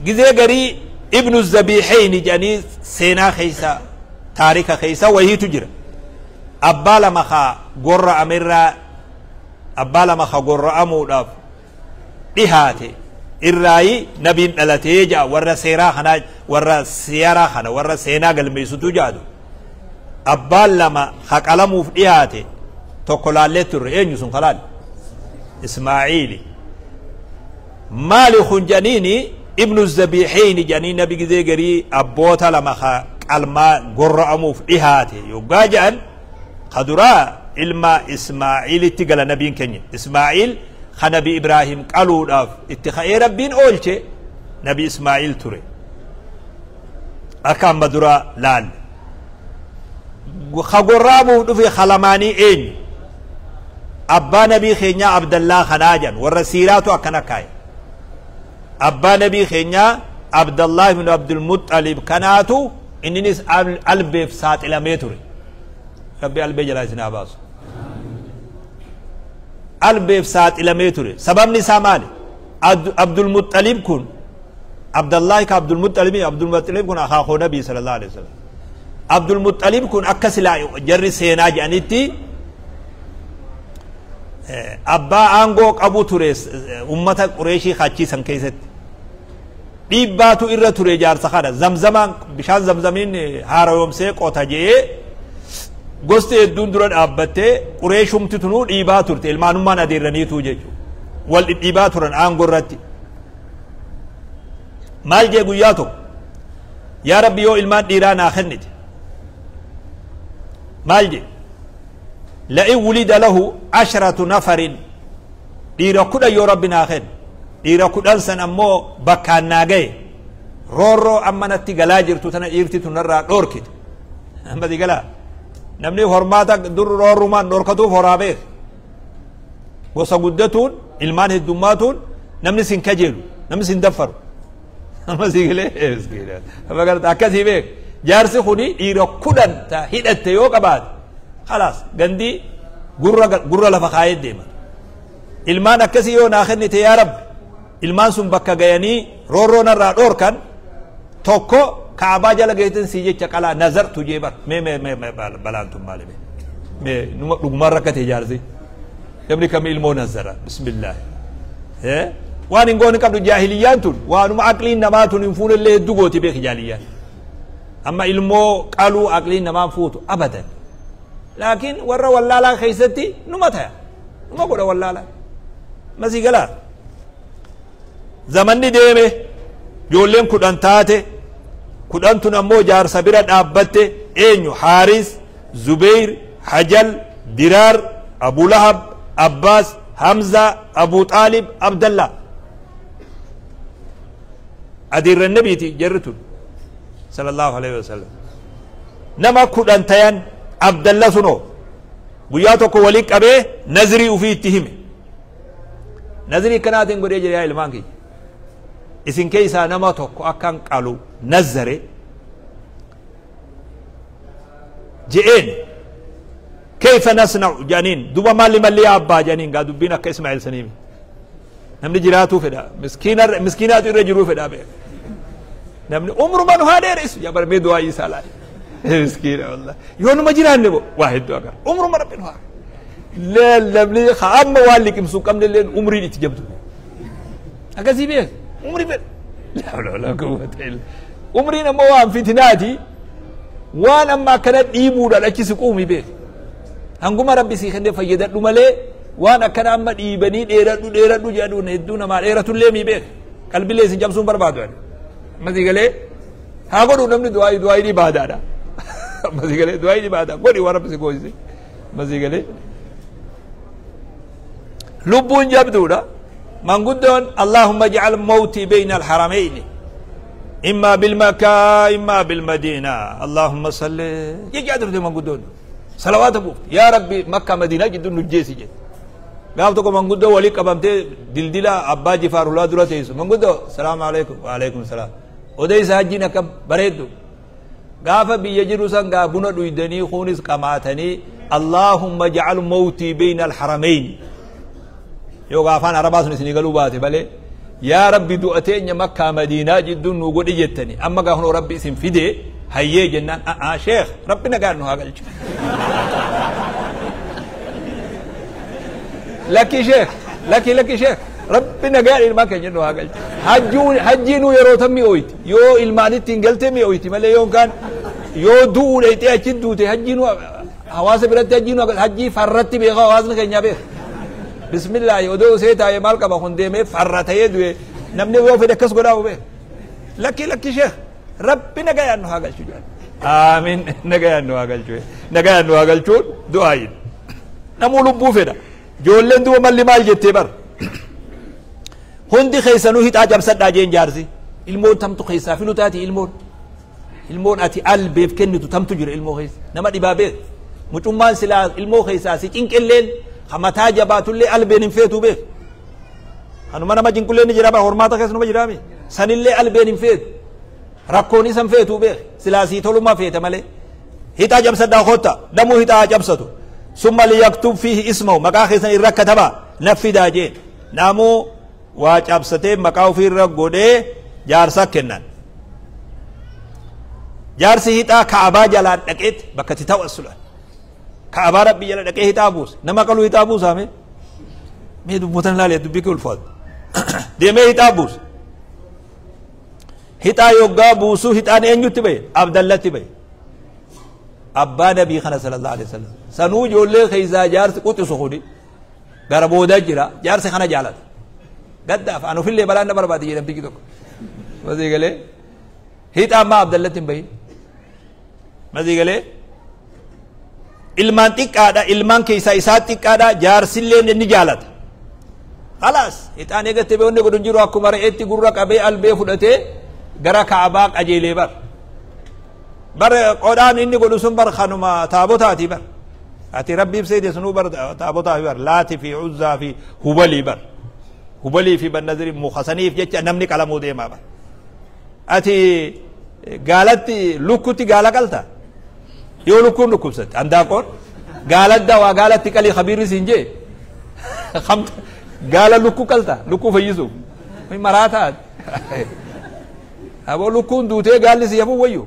Gizee garii ibnu zabiixeyni jedhanii seenaa keessa, taarika keessa wahiitu jira. Abbaa lama ka gorra'amerraa, abbaa lama ka gorra'amuudhaaf dhihaate irraayi nabiin dhalatee ja'a. Warra seeraa kana, warra siyaraa kana, warra seenaa galmeessutu jedhatu. Abbaan lama ka qalamuuf dhihaate tokko laallee turre. Eenyu sun kalaal? Ismaa'iili. Maali kun jedhaniini ibnu zabiixeyni jedhanii nabi gizee garii abboota lama ka qalmaa gorra'amuuf dhihaate yoggaa jedhan, ka duraa ilma Ismaa'iilitti gala. Nabiin keenya Ismaa'iil ka nabi Ibraahim qaluudhaaf itti ka'ee Rabbiin oolche nabi Ismaa'iil ture, akka amma dura laalle. Ka gorra'amuuf dhufe ka lamaanii eenyu? Abbaa nabii keenyaa Abdallaa kanaa jedhan. Warra siiraatu akkana kaaye. Abbaa nabii keenyaa Abdallah ibn Abdulmuxalib kanaatu inninis albeef saaxilamee ture. Rabbi albee jalaa isin haa baasu. Albeef saaxilamee ture. Sababni isaa maali? Abdulmuxalib kun, Abdallahi ka Abdulmuxalibi, Abdulmuxalib kun akaakoo nabii sallallahu alaihi wasallam. Abdulmuxalib kun akka silaa jarri seenaa jedhanitti abbaa aangoo qabu ture. Ummata Qureeshii kachiisan keessatti dhiibbaatu irra ture. Jaarsa kana Zamzamaan, bishaan Zamzamiin haarayoomsee qota je'ee gosti hedduun dura dhaabbattee, Qureeshumti tunuu dhiibaa turte. Ilmaanummaan adeerraniitu jechuudha, wal dhidhiibaa turan aangoo irratti. Maal jee guyyaa tokko? Yaa Rabbi, yoo ilmaan dhiiraa naa kennite, maal jee? La'in wulida lahu asharatu nafarin, dhiira 10 yoo Rabbi naa kenne, dhiira 10 san ammoo bakkaan naa gaye, roorroo amma natti galaa jirtu tana dhiirti tunarraa dhoorkite. Amma si galaa, namni hormaata dur roorrumaan dhoorkatuuf horaa beek. Gosa guddatuun, ilmaan heddummaatuun namni sin kajeelu, namni sin daffaru. Amma si galee, amma garta akkasii beek. Jaarsi kuni dhiira 10 ta hidhatte yoo qabaate, khalaas, gandii gurra gurra lafa kaayee deema. Ilmaan akkasii yoo naa kennite yaa Rabbi, ilmaan sun bakka gayanii roorroo narraa dhoorkan, tokko Kaabaa jala geetin sii jecha qalaa nazartu jee bar. Mee mee mee mee, balaan tun maali? Mee mee, numa dhugumaan rakkate jaarsi. Namni kam ilmoo nazara? Bismillah, waan hin goone qabdu. Jaahiliyyaan tun waanuma aqliin namaa tun hin fuunellee hedduu gooti beeki. Jaahiliyyaan amma ilmoo qaluu aqliin namaa hin fuutu abadan, laakiin warra wallaalaa keessatti numa taya, numa godha wallaalaa masii galaa. Zamanni deeme, ijoolleen 10 taate. 10 tun ammoo jaarsa bira dhaabbatte. Eenyu? Haaris, Zubeyr, Hajal, Diraar, Abu Lahab, Abbaas, Hamza, Abu Xaalib, Abdallah. Adeerran nabiiti jarri tun sallallahu alaihi wasallam. Nama 10 tayan. Abdalla sunoo guyyaa tokko walii qabee nazrii ufii itti hime. Nazrii akkanaatiin godhee jira: yaa ilmaan kiyya, isin keessaa nama tokko akkan qalu nazzare je'een. Kayfa nasna'u jedhaniin. Duba malli malli yaa abbaa jedhaniin. Gaa dubbiin akka Ismaa'eel saniimi. Namni jiraatuu fedha, miskiina miskiinaatu irra jiruu fedha beek. Namni umruma nu haa dheeressu yaa bar. Mee du'aa isaa laali, miskiina wallah. Yoo numa jiraanne bo waa hedduu agarra. Umruma Rabbi nu haa namni ka amma waan liqimsuu qabne illeen umriin itti jabdu akkasii beek. Umrii fedha, la hawla wala quwwata illa. Umriin ammoo waan fitinaati, waan amma akkana dhiibuudhaan achi si quumi beek. Hanguma Rabbi sii kennee fayyadadhu malee, waan akkana amma dhiibanii dheeradhu dheeradhu jedhuun hedduu namaa dheeratullee mi beek. Qalbilee isin cabsuun barbaadu. Ani amma galee haa godhu namni du'aa, du'aa ibaadaadha. Amma galee du'aa ibaadaa godhi, waan Rabbi si goosise. Amma galee lubbuun jabduudha. Manguddoon "Allahumma ij'al mawtii bayna alharamayni, imma bilmakka imma bilmadiina, Allahumma salli" jechaa turte. Manguddoon salawaata buufte, "Yaa Rabbi, Makka Madiinaa jidduu nu jeesi" jette. Gaaf tokko manguddoo walii qabamtee dildila Abbaa Jifaar ulaa dura teessu. Manguddoo, "Salaamu alaikum." "Wa alaikum salaam." "Odeessa, hajjiin akkam bareeddu?" Gaafa biyya jiru san gaa buna dhuydanii kunis qamaatanii, "Allahumma ja'al mawtii bayna alharamayn", yoo afaan Arabaa sun isinii galuu baate malee. Yaa Rabbi du'a teenya Makkaa Madiinaa jidduu nuu godhi jettani. Amma gaa hunoo Rabbi isin fide hayyee jennaan a'aa sheekh Rabbi nagaan nu haa galchu. Lakki sheekh lakki lakki sheekh Rabbi nagaan ilmaan keenya nu haa galchu. Hajjuun hajjiinuu yeroo tam mi'ooyti yoo ilmaanitti hin galtee mi'ooyti malee yookaan yoo du'uu dhayxee achi duute hajjiinuu hawaasa biratti hajjiinuu hajjii farratti beeka hawaasni keenyaa beeka. Bismillaahi odoo usee taa'ee maal qaba kun deemee farra ta'ee du'e namni yoo fedhe akkas godhaa hubee. Lakki lakki sheekh Rabbi nagayaan nu haa galchu jedhan. Aamin nagayaan nu haa galchu. Nagayaan nu haa galchuun du'aayin. Namuu lubbuu fedha. Ijoolleen duuba malli maal jettee bar. Hundi keessanuu hixaa cabsadhaa jeen jaarsi. Ilmoon tamtu keessaa filu taati ilmoon. Ilmoon ati albeef kennitu tamtu jira ilmoo keessa. Nama dhibaa beek. Mucummaan silaa ilmoo keessaa si cinqilleen ka mataa jabaatullee albeen hin feetuu beek. Kanuma nama cinqullee ni jira bara hormaata keessa numa jiraami. Sanillee albeen hin feetu. Rakkoon isa hin feetuu beek. Silaa sii tolummaa feeta malee. Hixaa cabsadhaa kotta. Namuu hixaa haa cabsatu. Summa liyaktub fiihi ismahu maqaa keessan irra katabaa naf fidaa jeen. Namuu waa cabsatee maqaa ofii irra godhee jaarsa kennan. Jaarsi hixaa Ka'abaa jalaan dhaqeet bakka itti tawassulan. Ka'abaa Rabbi jala dhaqee hixaa buuse. Nama qaluu hixaa buusaa mee? Mee dubbotan ilaali dubbii kee ulfaatu. Deemee hixaa buuse. Hixaa yoggaa buusuu hixaan eenyutti bahe? Abdallatti bahe. Abbaa nabii kana sallallahu alaihi wasallam. Sanuu ijoollee keessaa jaarsi quxisu kuni gara boodaa jira. Jaarsi kana jaalata. Gaddaaf an ofillee balaan na barbaade jedhe namtichi tokko. Masii galee hixaa ammaa Abdallatti hin bahin. Masii galee ilmaan xiqqaadha ilmaan keessaa isaa xiqqaadha jaarsillee ni jaalata. Khalaas hixaan eegatte bee wanni godhu hin jiru akkuma re'eetti gurra qabee albee fudhatee gara Ka'abaa qajeelee bar. Bar qodhaan inni godhu sun bar kanuma taabotaati bar. Ati Rabbiif seete sunuu bar taabotaa fi bar laati fi uzzaa fi hubalii bar. Hubalii fi bannaziri muka saniif jecha namni qalamuu deemaa bar. Ati gaalatti lukkutti gaala qalta? Yoo lukkuun dhukkubsatte handaaqoon gaaladda waa gaalatti qalii kabiirri siin jee kamta gaala lukkuu qalta lukkuu fayyisuuf maraataa aboo lukkuun duutee gaalli si hafuu wayyu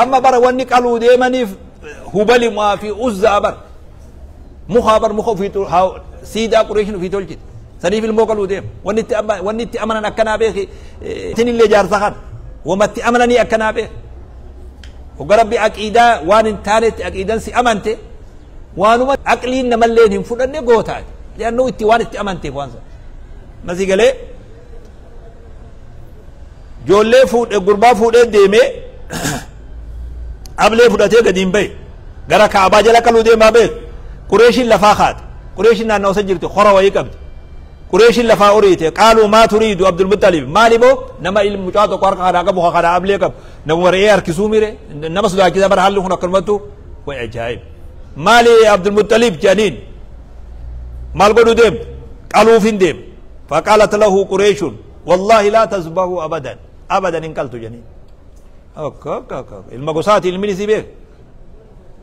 amma bara wanni qaluu deemaniif hubalimaa fi uzzaa bar mukaa bar muka ofii siidaa qureeshin ofii tolchite saniif ilmoo qaluu deema wanni itti amma wanni itti amanan akkanaa beeki tinillee jaarsa kana wamatti amananii akkanaa beeki hogga rabbi aqiidaa waan hin taanetti aqiidan si amante waanuma aqliin namalleen hin fudhanne gootaati li'annoo itti waan itti amanteef waan sana masii galee Joollee fuudhe gurbaa fuudhee deemee ablee fudhatee gadi hin bahe. Gara Kaabaa jala qaluu deemaa beeku. Qureeshiin lafaa kaate. Qureeshiin naannawa san jirti hora wayii qabdi. Qureeshiin lafaa oriite. Qaaluu maa turiidu Abdul Muxxalib. Maali boo nama ilmi mucaa tokko harka kanaa qabu kanaa ablee qabu. Namuma re'ee harkisuu mire nama sodaachisaa bara haalli kun akkanumattu way ajaa'ib. Maali Abdul Muxxalib jedhaniin maal godhuu deemte? Qaluuf hin deemne. Faqaalat lahu Qureeshun Wallaahi laa tazbahu abadan abadan hin qaltu jedhaniin. Akka akka akka ilma gosaati ilmin isii beek.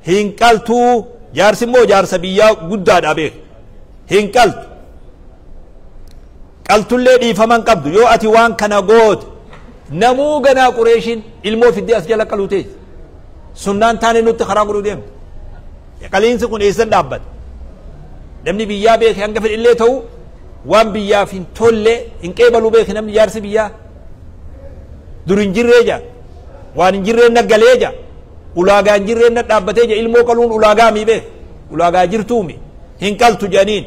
Hin qaltuu jaarsi immoo jaarsa biyyaa guddaadha beek. Hin qaltu. Qaltullee dhiifama hin qabdu yoo ati waan kana goote namuu ganaa Qureeshiin ilmoo fiddee as jala qaluu teessi. Sunnaan taane nutti karaa godhuu deemte. Qaliinsi kun eessan dhaabbata? Namni biyyaa beeke hanga fedhe illee ta'u waan biyyaaf hin tolle hin qeebalu beeke namni jaarsi biyyaa. Dur hin jirree jaa. Waan hin jirreen na galee jaa. Ulaagaa hin jirreen na dhaabbatee jaa. Ilmoo qaluun ulaagaa mii beeke. Ulaagaa jirtuumi. Hin qaltu jedhaniin.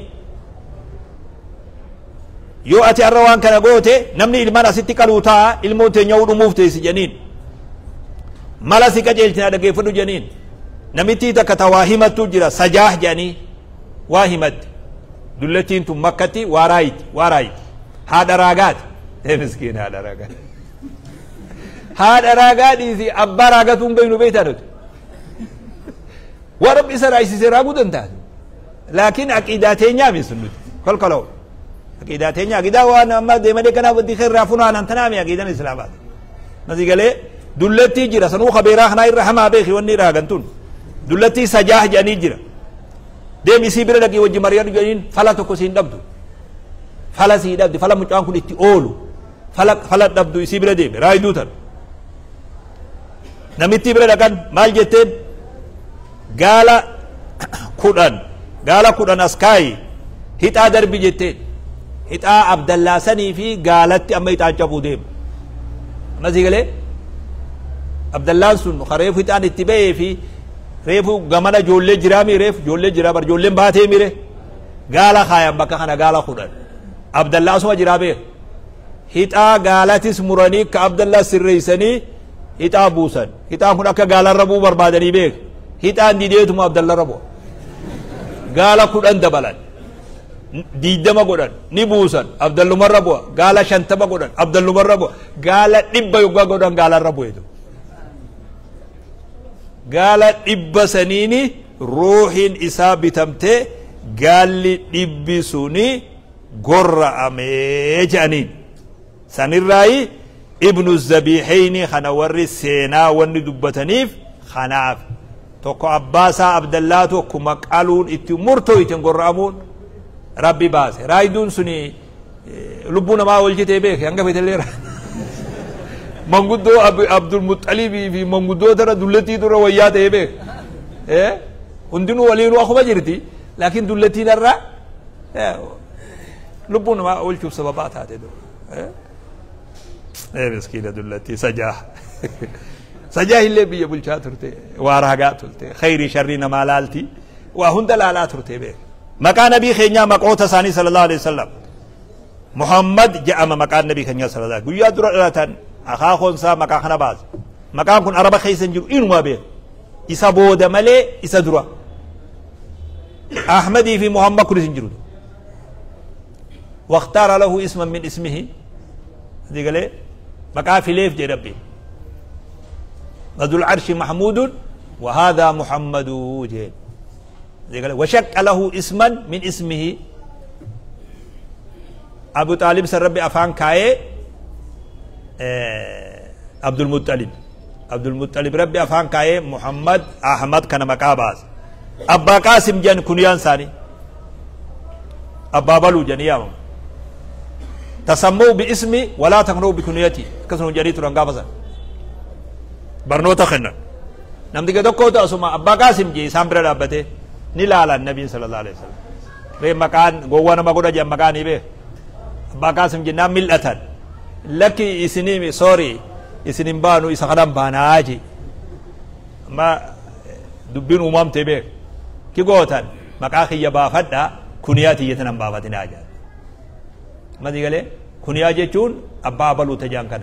Yoo ati har'a waan kana goote namni ilmaan asitti qaluu taa'a ilmoon teenya dhumuuf teessi jedhaniin. Mala si qajeelchina dhageeffadhu jedhaniin. Namittii takka ta waa himattu jira sajaah jedhanii waa himatte. Dullattiin tun makkatti waa raayiti waa raayiti. Haadha raagaati. Ee miskiin haadha raagaa. Haadha raagaa dhiisi abbaa raagatuu hin beeknu beektaa nuti. Waan rabbi isa raaysisee raaguu danda'a. Laakiin aqiidaa teenyaa mi sun nuti. Kolkoloo. Aqiidaa teenya aqiidaa waan amma deemanii kanaaf wanti irraa funaanan tanaami aqiidan islaamaati. Masii galee dullattii jira sanuu kabeeraa kanaa irra hamaa beeki wanni raagan tun. Dullattii sajaah jedhanii jira. Deem isii bira dhaqii wajji mari'adhu jedhaniin fala tokko siin dhabdu. Fala sii dhabdi fala mucaan kun itti oolu. Fala dhabdu isii bira deeme raayiduu tan namitti bira dhaqan maal jetteen gaala 10 gaala 10 as kaayi hixaa darbi jetteen hixaa Abdallaa sanii fi gaalatti amma hixaan cabuu deema amma sii galee Abdallaan sun reefu hixaan itti ba'ee fi reefu gamana ijoollee jiraa mi reefu ijoollee jiraa bar ijoolleen baatee mire gaala kaayan bakka kana gaala 10 Abdallaa asuma jiraa beeka hixaa gaalatis muranii ka Abdallaa sirreessanii hixaa buusan hixaan kun akka gaalarra bu'uu barbaadanii beeka hixaan dideetuma Abdallarra bu'a gaala 10 dabalan 20 godhan ni buusan Abdallumarra bu'a gaala 50 godhan Abdallumarra bu'a gaala 100 yoggaa godhan gaalarra bu'eetu gaala 100 saniini ruuhin isaa bitamtee gaalli 100 suni gorra'amee jedhaniin sanirraayi ibnu zabiihayni kana warri seenaa wanni dubbataniif kanaaf tokko abbaasaa Abdallaatu akkuma qaluun itti murtoo ittiin gorra'amuun rabbi baase raayiduun suni lubbuu namaa oolchitee beeke hanga feetellee manguddoo Abdulmuxalibii fi manguddoota irra dullattii dura wayyaa ta'ee beeke hundinuu waliinuu akkuma jirti laakiin dullattiin irra lubbuu namaa oolchuuf sababaa taate dura miskiina dullattii sajaa sajaa illee biyya bulchaa turte waa raagaa turte khayrii sharrii namaa laalti waa hunda laalaa turte beeke maqaa nabii keenyaa maqoota isaanii sallallahu alaihi wasallam Muhammad jedhama maqaan nabii keenyaa sallallahu guyyaa dura dhalatan akaakoon isaa maqaa kana baase maqaan kun araba keessa hin jiru inumaa beeka isa booda malee isa dura Ahmadii fi Muhammad kunis hin jiru واختار له اسما من اسمه هذه قال مقا فيليف جي ربي ذو العرش محمود وهذا محمد جي قال وشق له اسما من اسمه أبو طالب سر ربي أفان كاي عبد المطلب عبد المطلب ربي أفان كاي محمد أحمد كان مقاباز أبا قاسم جن كنيان ثاني أبا بلو جن يا تسموا باسمي ولا تقنوا بكنيتي كسروا جريت رنغابزا برنوتا خنا نمدي كدكو اسما أبا قاسم جي سامبر دابته نلالا النبي صلى الله عليه وسلم ري مكان غوانا ما غودا جن مكان يبه أبا قاسم جي نام ملتن لك اسنيمي سوري اسنين بانو اسخدام باناجي ما دبين امام تبه كي غوتان مكا خي بافدا كنياتي يتنم بافتنا اجا ما دي قال كنيا جيتون أبا بلو تجان كان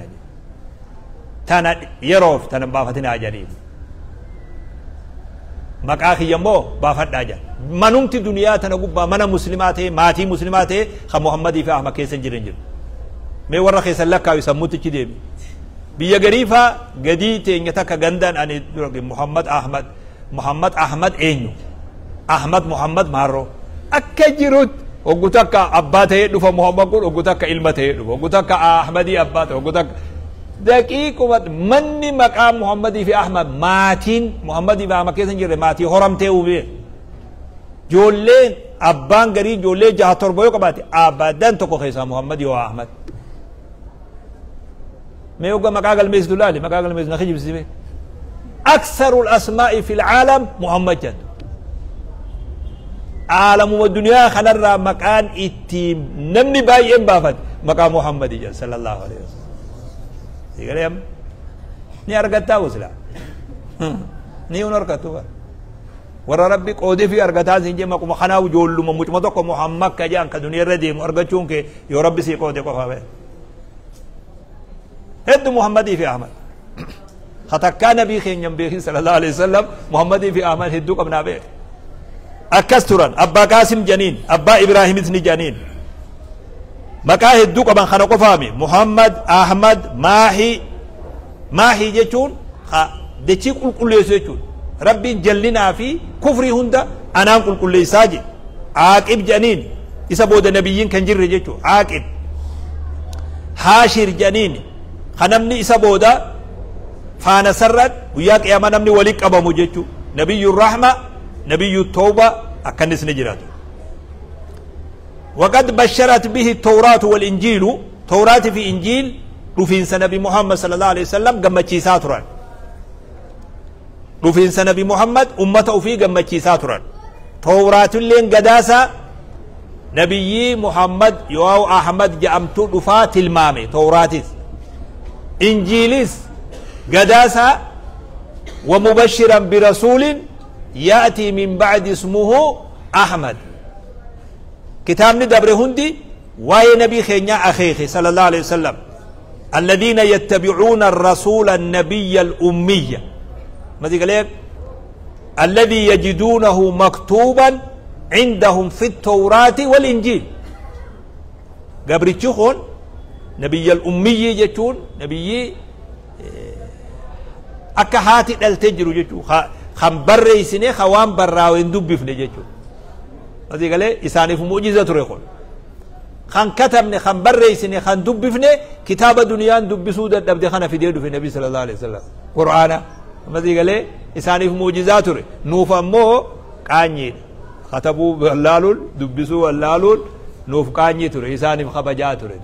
تانا يروف تانا بافتنا اجارين مكا خي يمو بافدا اجا منومتي دنيا تانا غبا منا مسلمات ماتي مسلمات خ محمدي في احمد كيسن جيرن mee warra keessan lakkaayu sammuutichi deemi biyya gariifaa gadii teenya takka gandaan ani dura Muhammad Ahmad Muhammad Ahmad eenyu Ahmad Muhammad maarroo akka jirutti oggu takka abbaa ta'ee dhufa Muhammad kun oggu takka ilma ta'ee dhufa oggu takka Ahmadii abbaa ta'e oggu takka daqiiquma manni maqaa Muhammadii fi Ahmad maatiin Muhammadii fi Ahmad keessa hin jirre maatii horamtee uumee ijoolleen abbaan garii ijoollee 6 7 yoo qabaate abadan tokko keessaa Muhammad yoo Ahmad ما يوقع مقا قلميز دولالي مقا قلميز نخجب سيبه أكثر الأسماء في العالم محمد جد عالم والدنيا خنرى مكان اتيم نمني باي بافت مقا محمد جل صلى الله عليه وسلم يقول يا ني أرغتا وسلا ني ونرغتو ورا ربي قودي في أرغتا زنجي مقو خناو جولو مموت محمد كجان كدنيا رديم أرغتشون كي يا ربي سي قودي قفا هد محمدي في أحمد خطا نبي خين ينبيه صلى الله عليه وسلم محمدي في أحمد هدو قبنا به أكسترا أبا قاسم جنين أبا إبراهيم ابن جنين مكا هدو قبن خنقو فامي محمد أحمد ماهي ماهي جيتون دچي كل كل يسوچون ربي جلنا في كفري هندا أنا كل كل يساجي عاقب جنين إسا بود نبيين كان جر جيتو عاقب حاشر جنين خنمني إسا بودا فانا سرت وياك يا منمني وليك أبا مجيتو نبي الرحمة نبي التوبة أكنس نجراتو وقد بشرت به التوراة والإنجيل Tawraatii fi Injiil dhufiinsa Nabi Muhammad sallallahu alaihi wasallam gammachiisaa turan. Dhufiinsa Nabi Muhammad ummata ufii gammachiisaa turan. Tawraatilleen gadaasa nabiyyii Muhammad yoo Ahmad jedhamtu dhufaa tilmaame Tawraatis. Injiilis gadaasa ومبشرا برسول يأتي من بعد اسمه أحمد. كتابني دبر هندي واي نبي خينيا أخيخي صلى الله عليه وسلم الذين يتبعون الرسول النبي الأمية ما قال الذي يجدونه مكتوبا عندهم في التوراة والإنجيل. قبرتشون نبي الأمي يجون نبي akka haati dhaltee jiru jechuu kan barreessine kan waan barraa'u hin dubbifne jechuu. Asii galee isaaniif mu'jiza ture kun. Kan katabne kan barreessine kan dubbifne kitaaba duniyaan dubbisuu dadhabde kana fidee dhufe Nabi sallallahu alaihi wasallam. Qur'aana. Asii galee isaaniif mu'jizaa ture. Nuuf ammoo qaanyiidha. Katabuu wallaaluun dubbisuu wallaaluun nuuf qaanyii ture isaaniif kabajaa ture.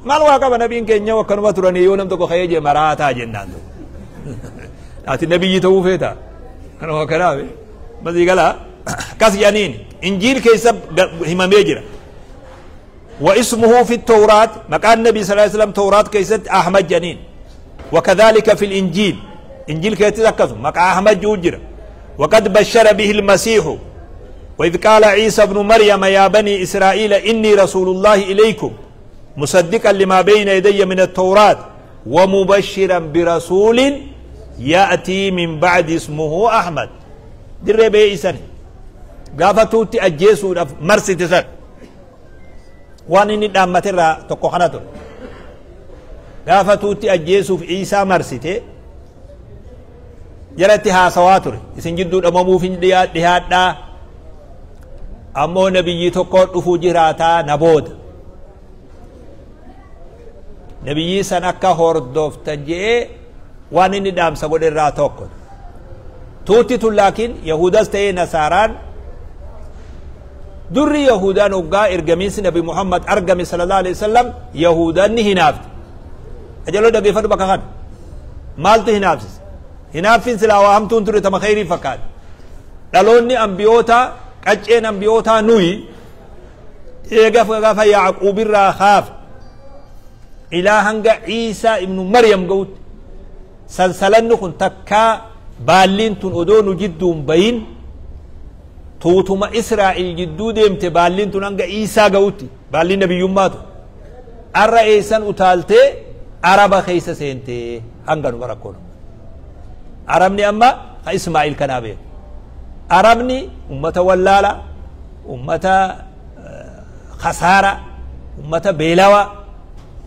Maal waa qaba nabiin keenya akkanuma turanii yoo nam tokko ka'ee jee maraataa jennaan tokko. Ati nabiyyi ta'uu feeta kanuma kanaaf masii galaa akkas jedhaniin injiil keessa himamee jira. Wa ismuhu fi tawraat maqaan nabii sallallahu alaihi wasallam tawraat keessatti Ahmad jedhaniin. Wa kadhalika fi injiil injiil keessatti akkasuma maqaa Ahmad jiru jira. وقد بشر به المسيح وإذ قال عيسى ابن مريم يا بني إسرائيل إني رسول الله إليكم مصدقا لما بين يدي من التوراة ومبشرا برسول يأتي من بعد اسمه أحمد. دري بيسن قافتو تأجيسو مرسي تسن وان إني دامت الرا تقو خناتو قافتو تأجيسو في عيسى مرسي جرتي ها سواتر إسن جدو أمامو في ديات دا أمو نبي تقو دفو جراتا نبود نبي سنكا هوردوف تنجي waan inni dhaamsa godhe irraa tokko. Tuutti tun laakiin Yahudas ta'ee Nasaaraan durri Yahudaan hoggaa ergamiinsi Nabi Muhammad argame sallallahu alaihi wasallam Yahudaan ni hinaafte. Ajaloo dhaggeeffadhu bakka kana. Maaltu hinaafsise? Hinaaffiin silaa waa hamtuun ture tama khayrii fakkaate. Dhaloonni ambiyootaa qacceen ambiyootaa nuyi eega gaafa Yaaquubirraa kaafe ilaa hanga Ciisaa ibnu Maryam ga'utti sansalanni kun takkaa baalliin tun odoo nu jidduun bayin tuutuma Israa'el jidduu deemte baalliin tun hanga Iisaa ga'utti baalliin nabiyyummaatu arra eessan utaaltee Araba keessa seentee hanga nu barakkoon. Arabni amma ka Ismaa'il kanaa beeku. Arabni ummata wallaala, ummata khasaara, ummata beelawa,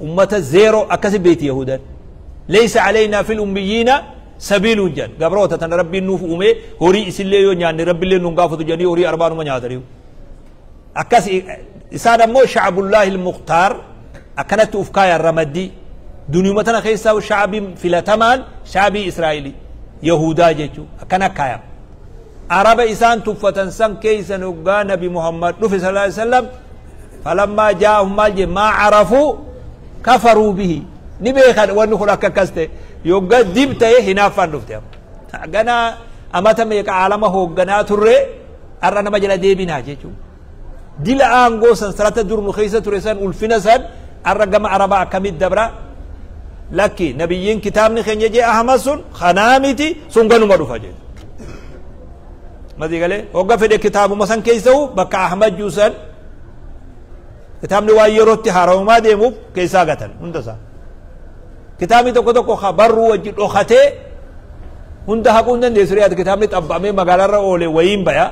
ummata zeeroo akkasi beeti Yahudan. ليس علينا في الأميين سبيل جن قبروتا تن ربي نوف أمي هوري إسلي يو نيان ربي اللي نغافتو جني هوري أربانو ما نياتريو أكاس إسانا مو شعب الله المختار أكنت أفكايا الرمدي دنيا متنا خيسا وشعبي فلتمان شعبي إسرائيلي يهودا جيتو أكنا كايا عرب إسان تفتن سن كيسا نغا نبي محمد نوف صلى الله عليه وسلم فلما جاءهم ما عرفوا كفروا به ni beekan wanni kun akka akkas ta'e yoggaa dib ta'e hinaaffaan dhufte ganaa amata meeqa aalama hoogganaa turre har'a nama jala deebinaa jechuudha. Dila aangoo san sarata dur nu keessa ture san ulfina san har'a gama arabaa akkamitti dabra lakki nabiyyiin kitaabni keenya jee Ahmad sun kanaa miti sun ganuma dhufa jedhu. Masii galee hogga fedhe kitaabuma san keessa'u bakka Ahmad jiru san kitaabni waan yerootti haarawamaa deemuuf keessaa gatan hunda isaa. Kitaabni tokko tokko barruu wajji dhokatee hunda haquu hin dandeessu riyaati kitaabni xabbamee magaalaarra oole wayiin baya.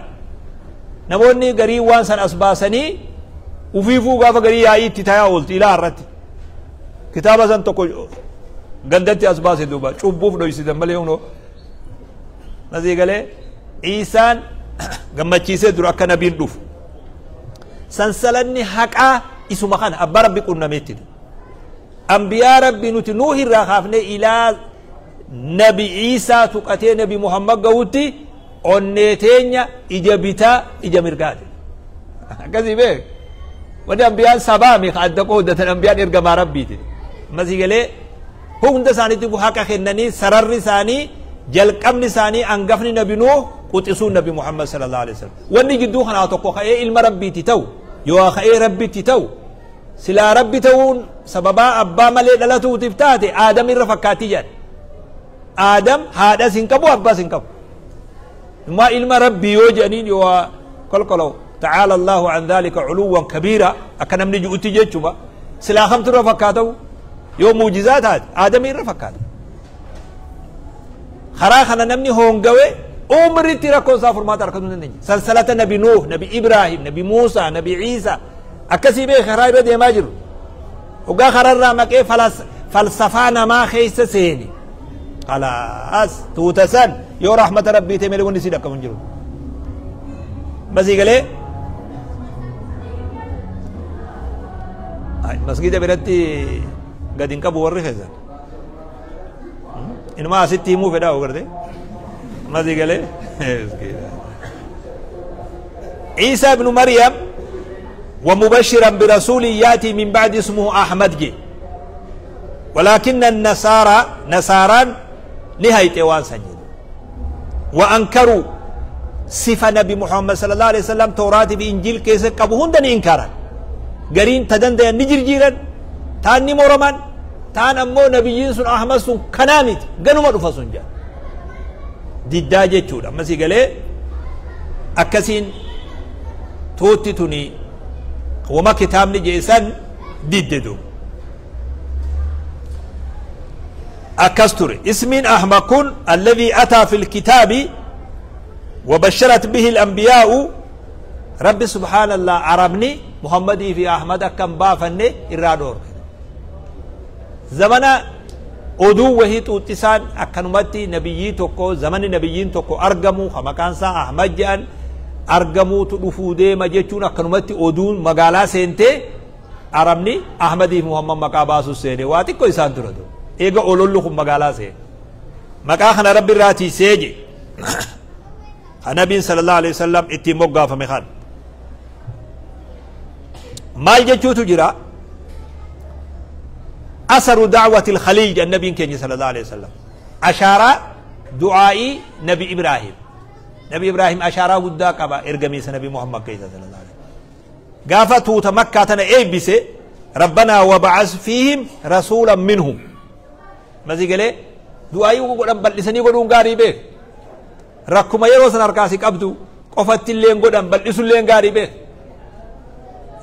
Namoonni garii waan san as baasanii ufiifuu gaafa garii yaa'ii itti tayaa oolti ilaa irratti. Kitaaba san tokko gandatti as baase duuba cubbuuf dhoysitan malee hunoo. Masii galee Iisaan gammachiisee dura akka nabiin dhufu. Sansalanni haqaa isuma kana abbaa rabbi qunnameetti. أنبياء ربي نوتي نوح الرخافني إلى نبي عيسى تقتي نبي محمد قوتي أنيتين إجابتا إجامرقات كذي بيه Wanni ambiyaan sabaami ka adda qooddatan, ambiyaan ergamaa Rabbiiti. Masii galee hunda isaaniitti haqa kennanii, sararri isaanii, jalqabni isaanii angafni Nabi Nuuh, quxisuun Nabi Muhammad sallallahu alaihi wasallam. Wanni jidduu kanaa tokko ka'ee ilma Rabbiiti ta'u yoo ka'ee Rabbitti ta'u, silaa Rabbi ta'uun sababaa abbaa malee dhalatuutiif taate Aadam irra fakkaatti jedhan. Aadam haadhas hin qabu, abbaas hin qabu. Immoo ilma Rabbii yoo jedhaniin yoo kolkolaw, ta'aala Allahu an dhalika culuwwan kabiira, akka namni ji'utti jechuma. Silaa kamtu irra fakkaatamu yoo muujizaa taate Aadamii irra fakkaata. Karaa kana namni hoongawe umritti rakkoon isaa furmaata argachuu hin dandeenye. Salsalata Nabi Nuuh, Nabi Ibrahim, Nabi Muusaa, Nabi Iisaa akkasii beek karaa irra deemaa jiru. Hoggaa karaarraa maqee falsafaa namaa keessa seeni, khalaas, tuuta san yoo rahmata Rabbii ta'e malee wanni sii dhaqqabu hin jiru. Masii galee masgida biratti gad hin qabu warri keessan. Inuma asitti himuu fedhaa ogarte. Masii galee عيسى ابن مريم ومبشرا برسول ياتي من بعد اسمه أحمد جي، ولكن النصارى نصارى نهاية وان سجد وأنكروا صفة نبي محمد صلى الله عليه وسلم. توراة بإنجيل كيس قبهن دني إنكارا قرين تدن دي نجر جيرا تاني مورمان تان أمو نبيين سن أحمد سن كنامت قنو ما رفا جا ديدا جيتشورا. مسي قال أكسين توتي توني وما كتاب نجيسان ديددو أكستر اسم أحمقون الذي أتى في الكتاب وبشرت به الأنبياء. رب سبحان الله عربني محمدي في أحمد كم بافني إرادور زمنا oduu wahii xuuxisaan akkanumatti nabiyyii tokko zamani nabiyyiin tokko argamu ka maqaan isaa Ahmad jedhan argamuutu dhufuu deema jechuun akkanumatti oduun magaalaa seentee Arabni Ahmadii fi Muhammad maqaa baasuu seene. Waa xiqqoo isaan dura ture eega olollu kun magaalaa seene maqaa kana Rabbi irraa tiisee je ka nabiin sallallahu alaihi wasallam ittiin moggaafame. Kan maal jechuutu jira? أثر دعوة الخليل النبي كني صلى الله عليه وسلم، أشارة دعائي نبي إبراهيم. نبي إبراهيم أشارة ودا قبا إرجمي نبي محمد كيس صلى الله عليه وسلم. قافتو تمكة تنا إيه بس ربنا وبعث فيهم رسولا منهم. ما زي قال دعائي وقول بل لسني يقولون قاري به ركما يروسن أركاسي قبدو قفت اللي يقولون بل لسن اللي قاري به.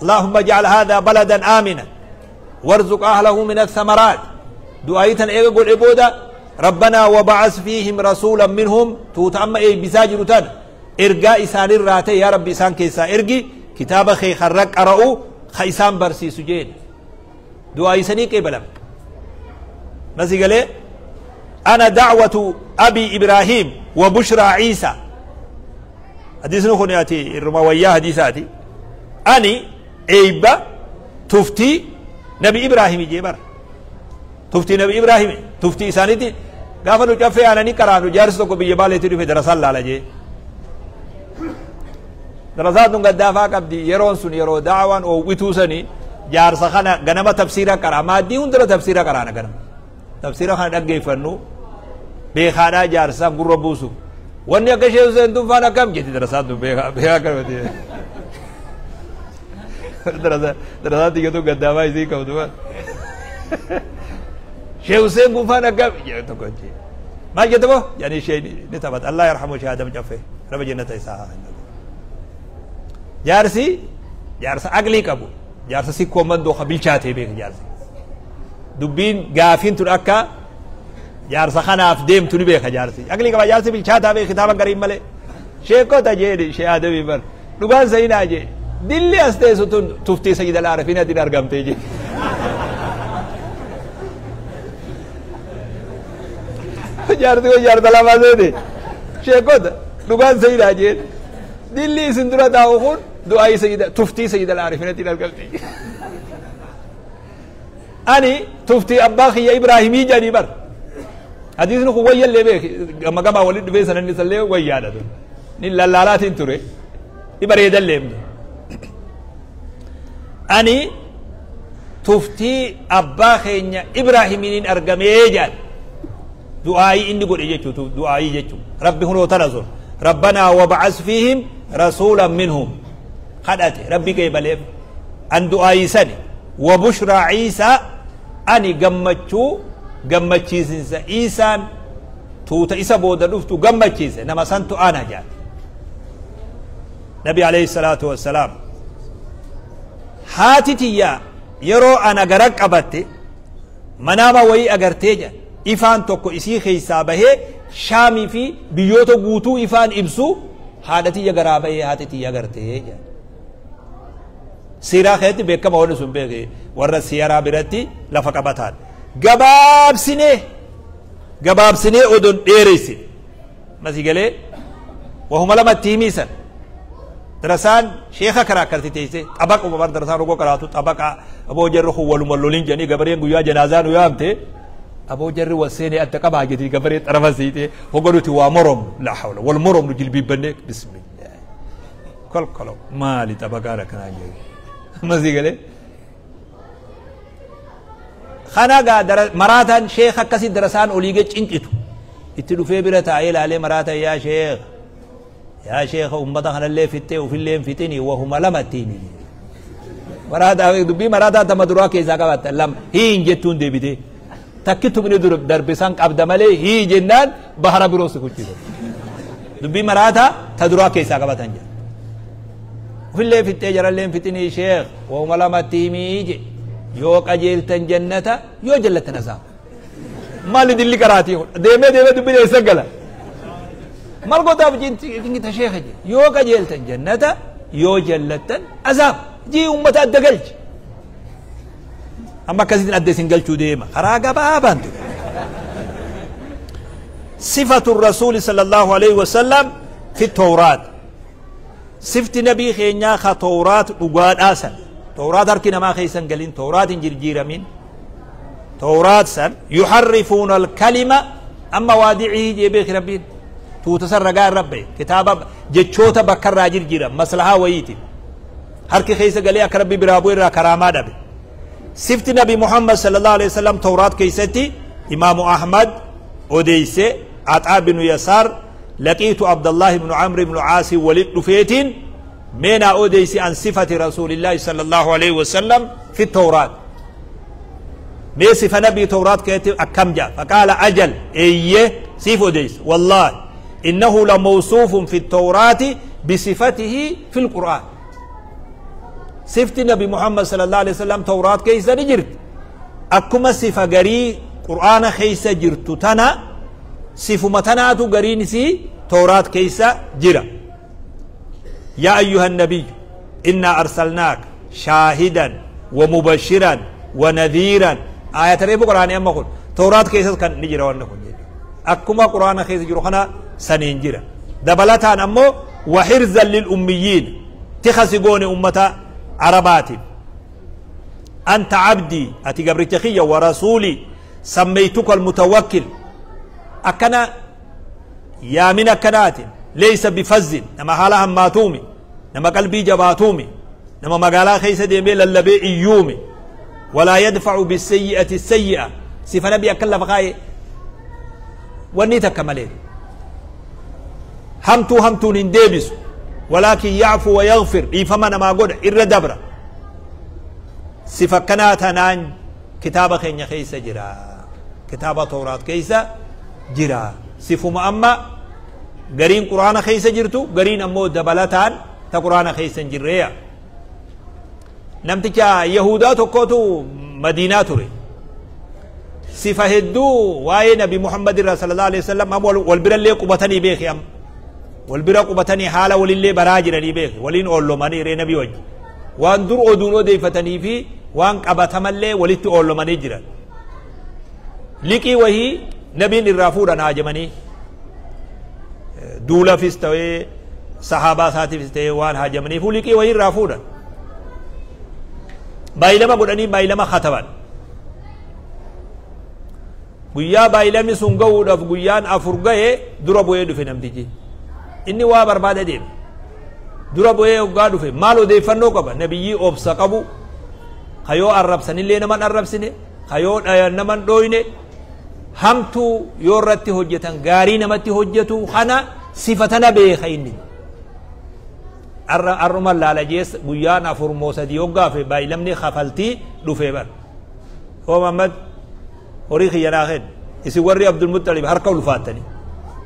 اللهم اجعل هذا بلدا آمنا وارزق أهله من الثمرات. دعايتن إيه قول إبودا ربنا وبعث فيهم رسولا منهم توت أما إيه بساجر تن إرجاء إسان الراتي يا ربي إسان كيسا إرجي كتاب خي خرق أرأو خيسان برسي سجين دعاء سني كيبلم. مسي قال أنا دعوة أبي إبراهيم وبشرى عيسى. حديث نخونياتي الرموية حديثاتي أني إيبا تفتي نبي إبراهيم جيبر تفتي نبي إبراهيم تفتي إسانيتي قافلو جفي أنا نكرانو جارس تو بيجي بالي تدي في درسال لالا جي درسات نقد دافع قبدي يرون سن يرو دعوان أو ويتوسني جارس خنا غنم تفسيرا كرا ما دي هندر تفسيرا كرانا غنم تفسيرا خنا دقي فنو بخانا جارسا غربوسو وني أكشي زين دم فانا كم جتي درسات دم بخا بخا كرمتي درسات دي تو قدامها يزي كم دم شيخ حسين قفانا كم جتو كنتي ما جتبه يعني شيء نتبت الله يرحمه شهادة مجفة رب جنة إسحاق. جارسي جارس أقلي كابو جارس سيكو من دو خبيل شاتي بيك جارسي دبين قافين تركا جارس خنا في ديم تني بيك جارسي أقلي كابو جارسي بالشاتا بيك كتابا قريب ملي شيخو تجيني شهادة بيبر لبان سينا جي دلي أستيسو تفتي سيد العارفين دين أرقام تيجي جارتي جارت لا ما زيدي شيخو لبان سينا جي دلي سندرة داوخون دعائي سيد تفتي سيد العارفين دين أرقام تيجي أني تفتي أباخي يا إبراهيمي جاني بر حديث نخو ويا اللي بيك أما كما ولد بيسنا نسلي ويا هذا نلا لا لا تنتري إبريد اللي. Ani tuftii abbaa keenya Ibraahimiiniin argamee jedhan. Du'aayii inni godhe jechuutu du'aayii jechuun Rabbi hunoo tana sun Rabbanaa wab'as fiihim rasuulan minhum kadhate Rabbi qeebaleef. An du'aayii sani wa bushraa Iisaa, ani gammachuu gammachiisinsa Iisaan tuuta isa booda dhuftu gammachiise nama santu ana jedhan Nabi alayhi salaatu wassalaam. Haati tiyya yeroo ana gara qabatte manaama wayii agartee jedhan, ifaan tokko isii keessaa bahee Shaamii fi biyyoota guutuu ifaan ibsu haadha tiyya garaa bahee haati tiyya agartee jedhan. Siiraa keessatti beekama wanni sun beeke warra siyaraa biratti lafa qabataan. Gabaabsinee odon dheeressin masii galee wahuma lamatti himiisan. Darasaan sheeka karaa akkasitti teessee xabaqa bar darasaan rogoo karaatu xabaqa aboo jarri kun waluma lolin jedhanii gabareen guyyaa janaazaa nu yaamte aboo jarri wal seenee adda qabaa jedhii gabaree xarafa siitee hogga nuti waa moromnu laa hawla wal moromnu jilbiibbannee bismillah kolkolo maali xabaqaan akkanaa jedhu masii galee. Kana gaa maraataan sheeka akkasii darasaan olii gad cincitu itti dhufee bira taa'ee ilaalee maraataan yaa sheeka yaa sheeka ummata kanallee fittee ufillee hin fixini wahuma lamatti himi. Maraataa dubbii maraataa tama duraa keessaa qabatta lama hiin jettuun deebitee takki tumni darbe san qabda malee hii jennaan bahara biroo si kuchisa. Dubbii maraataa ta duraa keessaa qabatan jedha. Ufillee fittee jarallee hin fixini sheek wahuma lamatti himii je yoo qajeeltan jannata yoo jallattan azaaba. Maali dilli karaatii deemee deemee dubbiin eessa gala? Maal gootaaf jingita sheeka je yoo qajeeltan jannata yoo jallattan azaaba jii ummata adda galchi. Amma akkasitti adda isin galchuu deema karaa gabaabaan ture. Sifatu rasuuli sallallahu alaihi wasallam fi tawraat. Sifti nabii keenyaa ka tawraat dhugaadhaa san. Tawraat harki namaa keessan galin tawraat hin jirjiiramin. Tawraat san yuharrifuuna alkalima amma waadicii jee beeki Rabbiin. Tuuta san ragaa irra bahe kitaaba jechoota bakka irraa jirjiiran maslahaa wayiiti. Harki keessa galee akka Rabbi biraa bu'e irraa karaamaa dhabe. Sifti Nabi Muhammad sallallahu alaihi wasallam Tawraat keessatti Imaamu Ahmad odeeyse Axaa binu Yasaar laqiitu Abdallah ibnu Amr ibnu Caasi walit dhufeetiin meenaa odeeysi an sifati Rasuulillaahi sallallahu alaihi wasallam fi Tawraat. Mee sifa Nabii Tawraat keessatti akkam jedha? Faqaala ajal eeyye siif odeeyse wallaahi innahu lamawsuufun fi Tawraati bisifatihi fi lqur'aan. Sifti Nabi Muhammad sallallahu alaihi wasallam Tawraat keessa ni jirti. Akkuma sifa garii Qur'aana keessa jirtu tana sifuma tanaatu gariin isii Tawraat keessa jira. Yaa ayyuha nabiyyu innaa arsalnaaka shaahidan wa mubashiran wa nadhiiran. Aayata reefu Qur'aanii amma kun Tawraat keessas kan ni jira wanni kun jechuudha. Akkuma Qur'aana keessa jiru kana saniin jira. Dabalataan ammoo wa hirzan lil ummiyyiin tikasi goone ummata Arabaatiin. Anta abdii ati gabricha kiyya wa rasuulii sammaytuka almutawakkil akkana yaamin akkanaatiin leeysa bifazzin nama haala hammaatuumi nama qalbii jabaatuumi nama magaalaa keessa deemee lallabee iyyuumi walaa yadfacu bisayyi'ati sayyi'a sifa nabi akkan lafa kaa'e wanni takka malee hamtuu hamtuun hin deebisu walaakin yacfu wa yaghfir dhiifama namaa godha irra dabra sifa akkanaa tanaan kitaaba keenya keessa jira kitaaba Tawraat keessa jira sifuma amma gariin Qur'aana keessa jirtu gariin ammoo dabalataan ta Qur'aana keessa hin jirreeya. Namticha Yahudaa tokkotu Madiinaa ture. Sifa hedduu waa'ee Nabi Muhammad irraa sallallahu alaihi wasallam amma wal birallee qubatanii beeki amma wal bira qubatanii haala walillee baraa jiranii beeki waliin oollomanii ree Nabii wajji waan dur oduun odeeffatanii fi waan qabatamallee walitti oollomanii jiran. Liqii wahii nabiin irraa fuudhan haajamanii duulafis ta'ee sahaabaa isaatiifis ta'ee waan haajamaniif liqii wahii irraa fuudhan. Baay'ilama godhanii baay'ilama kataban. Guyyaa baay'ilamni sun ga'uudhaaf guyyaan 4 ga'e dura bu'ee dhufe namtichi. Inni waa barbaada deeme. Dura bu'ee hoggaa dhufe maal odeeffannoo qaba? Nabiyyii obsa qabu Ka yoo arrabsanillee naman arrabsine, ka yoo dhayan naman dhooyne, hamtuu yoo irratti hojjetan gaarii namatti hojjetu kana sifa tana beeka inni. Arra arruma laala jees guyyaan 4 moo 3 hoggaafe baay'ilamni kafaltii dhufee bar. Oo Muhammad horii kiyya naa kenni. Isin warri Abdul Muttalib harka ulfaattanii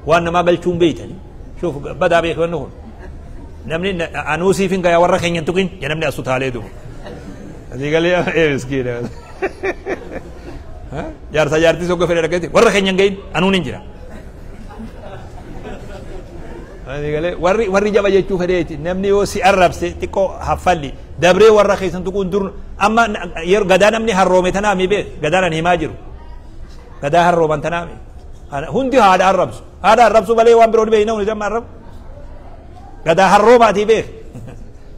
waan namaa galchuun beeytanii. Shuuf badaa beeki wanni kun. Namni anuu siif hin gayaa warra keenya hin tuqin ja namni as utaalee duuba. Asii galee ee miskiina. Jaarsa jaartii sogga fedhe argate warra keenya hin gahin anuun hin jira. Asii galee warri jaba jechuu fedheeti namni yoo si arrabse xiqqoo haffalli dabree warra keessan tuquun dur amma yeroo gadaa namni harroome tanaa mi beek gadaan ani himaa jiru gadaa harrooman tanaa mi hundi haadha arrabsu haadha arrabsu malee waan biroo ni beekna hundi amma arrabu gadaa harroomaatii beek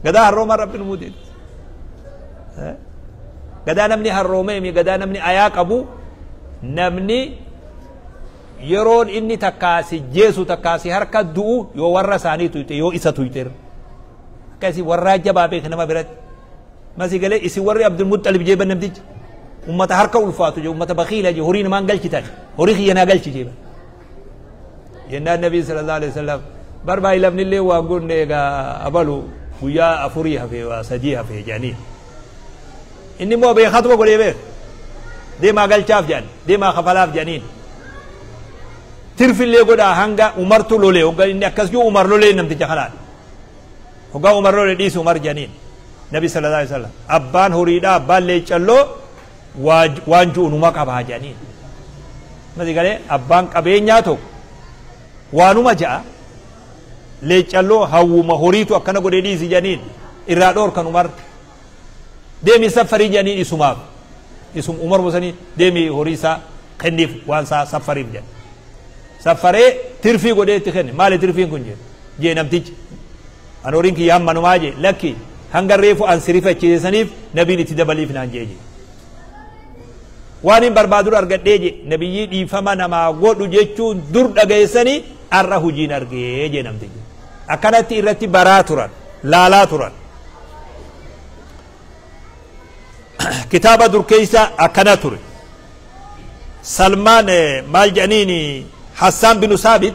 gadaa harroomaa rabbi nu muudee gadaa namni harroomee mi gadaa namni ayaa qabu namni yeroon inni takkaa si jeesu takkaa si harka du'u yoo warra isaanii tuyxe yoo isa tuyxe akka isin warraa jabaa beek nama biratti masi galee isin warri Abdul Muxxalib jeeban namtichi ummata harka ulfaatu jee ummata bakiila jee horii namaan galchitan horii kiyya naa galchi jeeban jennaan nabii sallallahu alaihi wasallam bar baay'ilamni illee waan gonne egaa abalu guyyaa 4 hafee waa 3 hafee jedhanii inni immoo beekatuma godhee beek deemaa galchaaf jedhan deemaa kafalaaf jedhaniin tirfillee godhaa hanga umartu lolee hoggaa inni akkas jiru umar lolee namticha kanaan hoggaa umar lolee dhiisi umar jedhaniin nabi sallallahu alaihi wasallam abbaan horiidhaa abbaan leeccalloo waan ji'u numa qabaa jedhaniin masi galee abbaan qabeenyaa tokko waanuma ja'a leeccalloo hawwuma horiitu akkana godhee dhiisi jedhaniin irraa dhoorkan umar deemi saffarii jedhaniin isumaaf isum umar musanii deemi horii isaa kenniif waan isaa saffariif jedhan saffaree tirfii godhee itti kenne maali tirfiin kun jedhe jee namtichi an horiin kiyya hammanumaa jee lakki hanga reefu an sirifachiisaniif nabiin itti dabaliif naan jee jee waan hin barbaadu argadhee jee nabiyyii dhiifama namaa godhu jechuun dur dhageessanii arra hujiin argee jee namtichi akkanatti irratti baraa turan laalaa turan kitaaba dur keessa akkana ture Salmaan maal jedhaniin Hassaan binu Saabit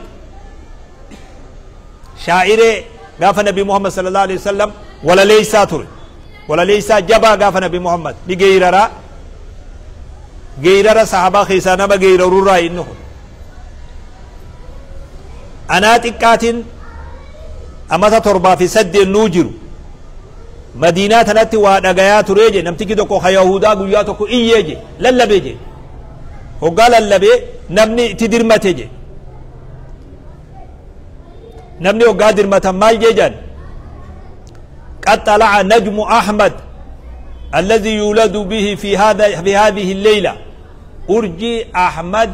shaa'iree gaafa Nabi Muhammad sallallahu alaihi wasallam walaleessaa ture walaleessaa jabaa gaafa Nabi Muhammad ni geeyraraa geeyrara sahabaa keessaa nama geeyrarurraa inni kun anaa xiqqaatiin amata 7 fi 8 nuu jiru madiinaa tanatti waa dhagayaa turee je namtichi tokko ka yahudaa guyyaa tokko iyyee je lallabee je hoggaa lallabee namni itti dirmate je namni hoggaa dirmatan maal jee jedhan قد طلع نجم أحمد الذي يولد به في هذه الليلة أرجي أحمد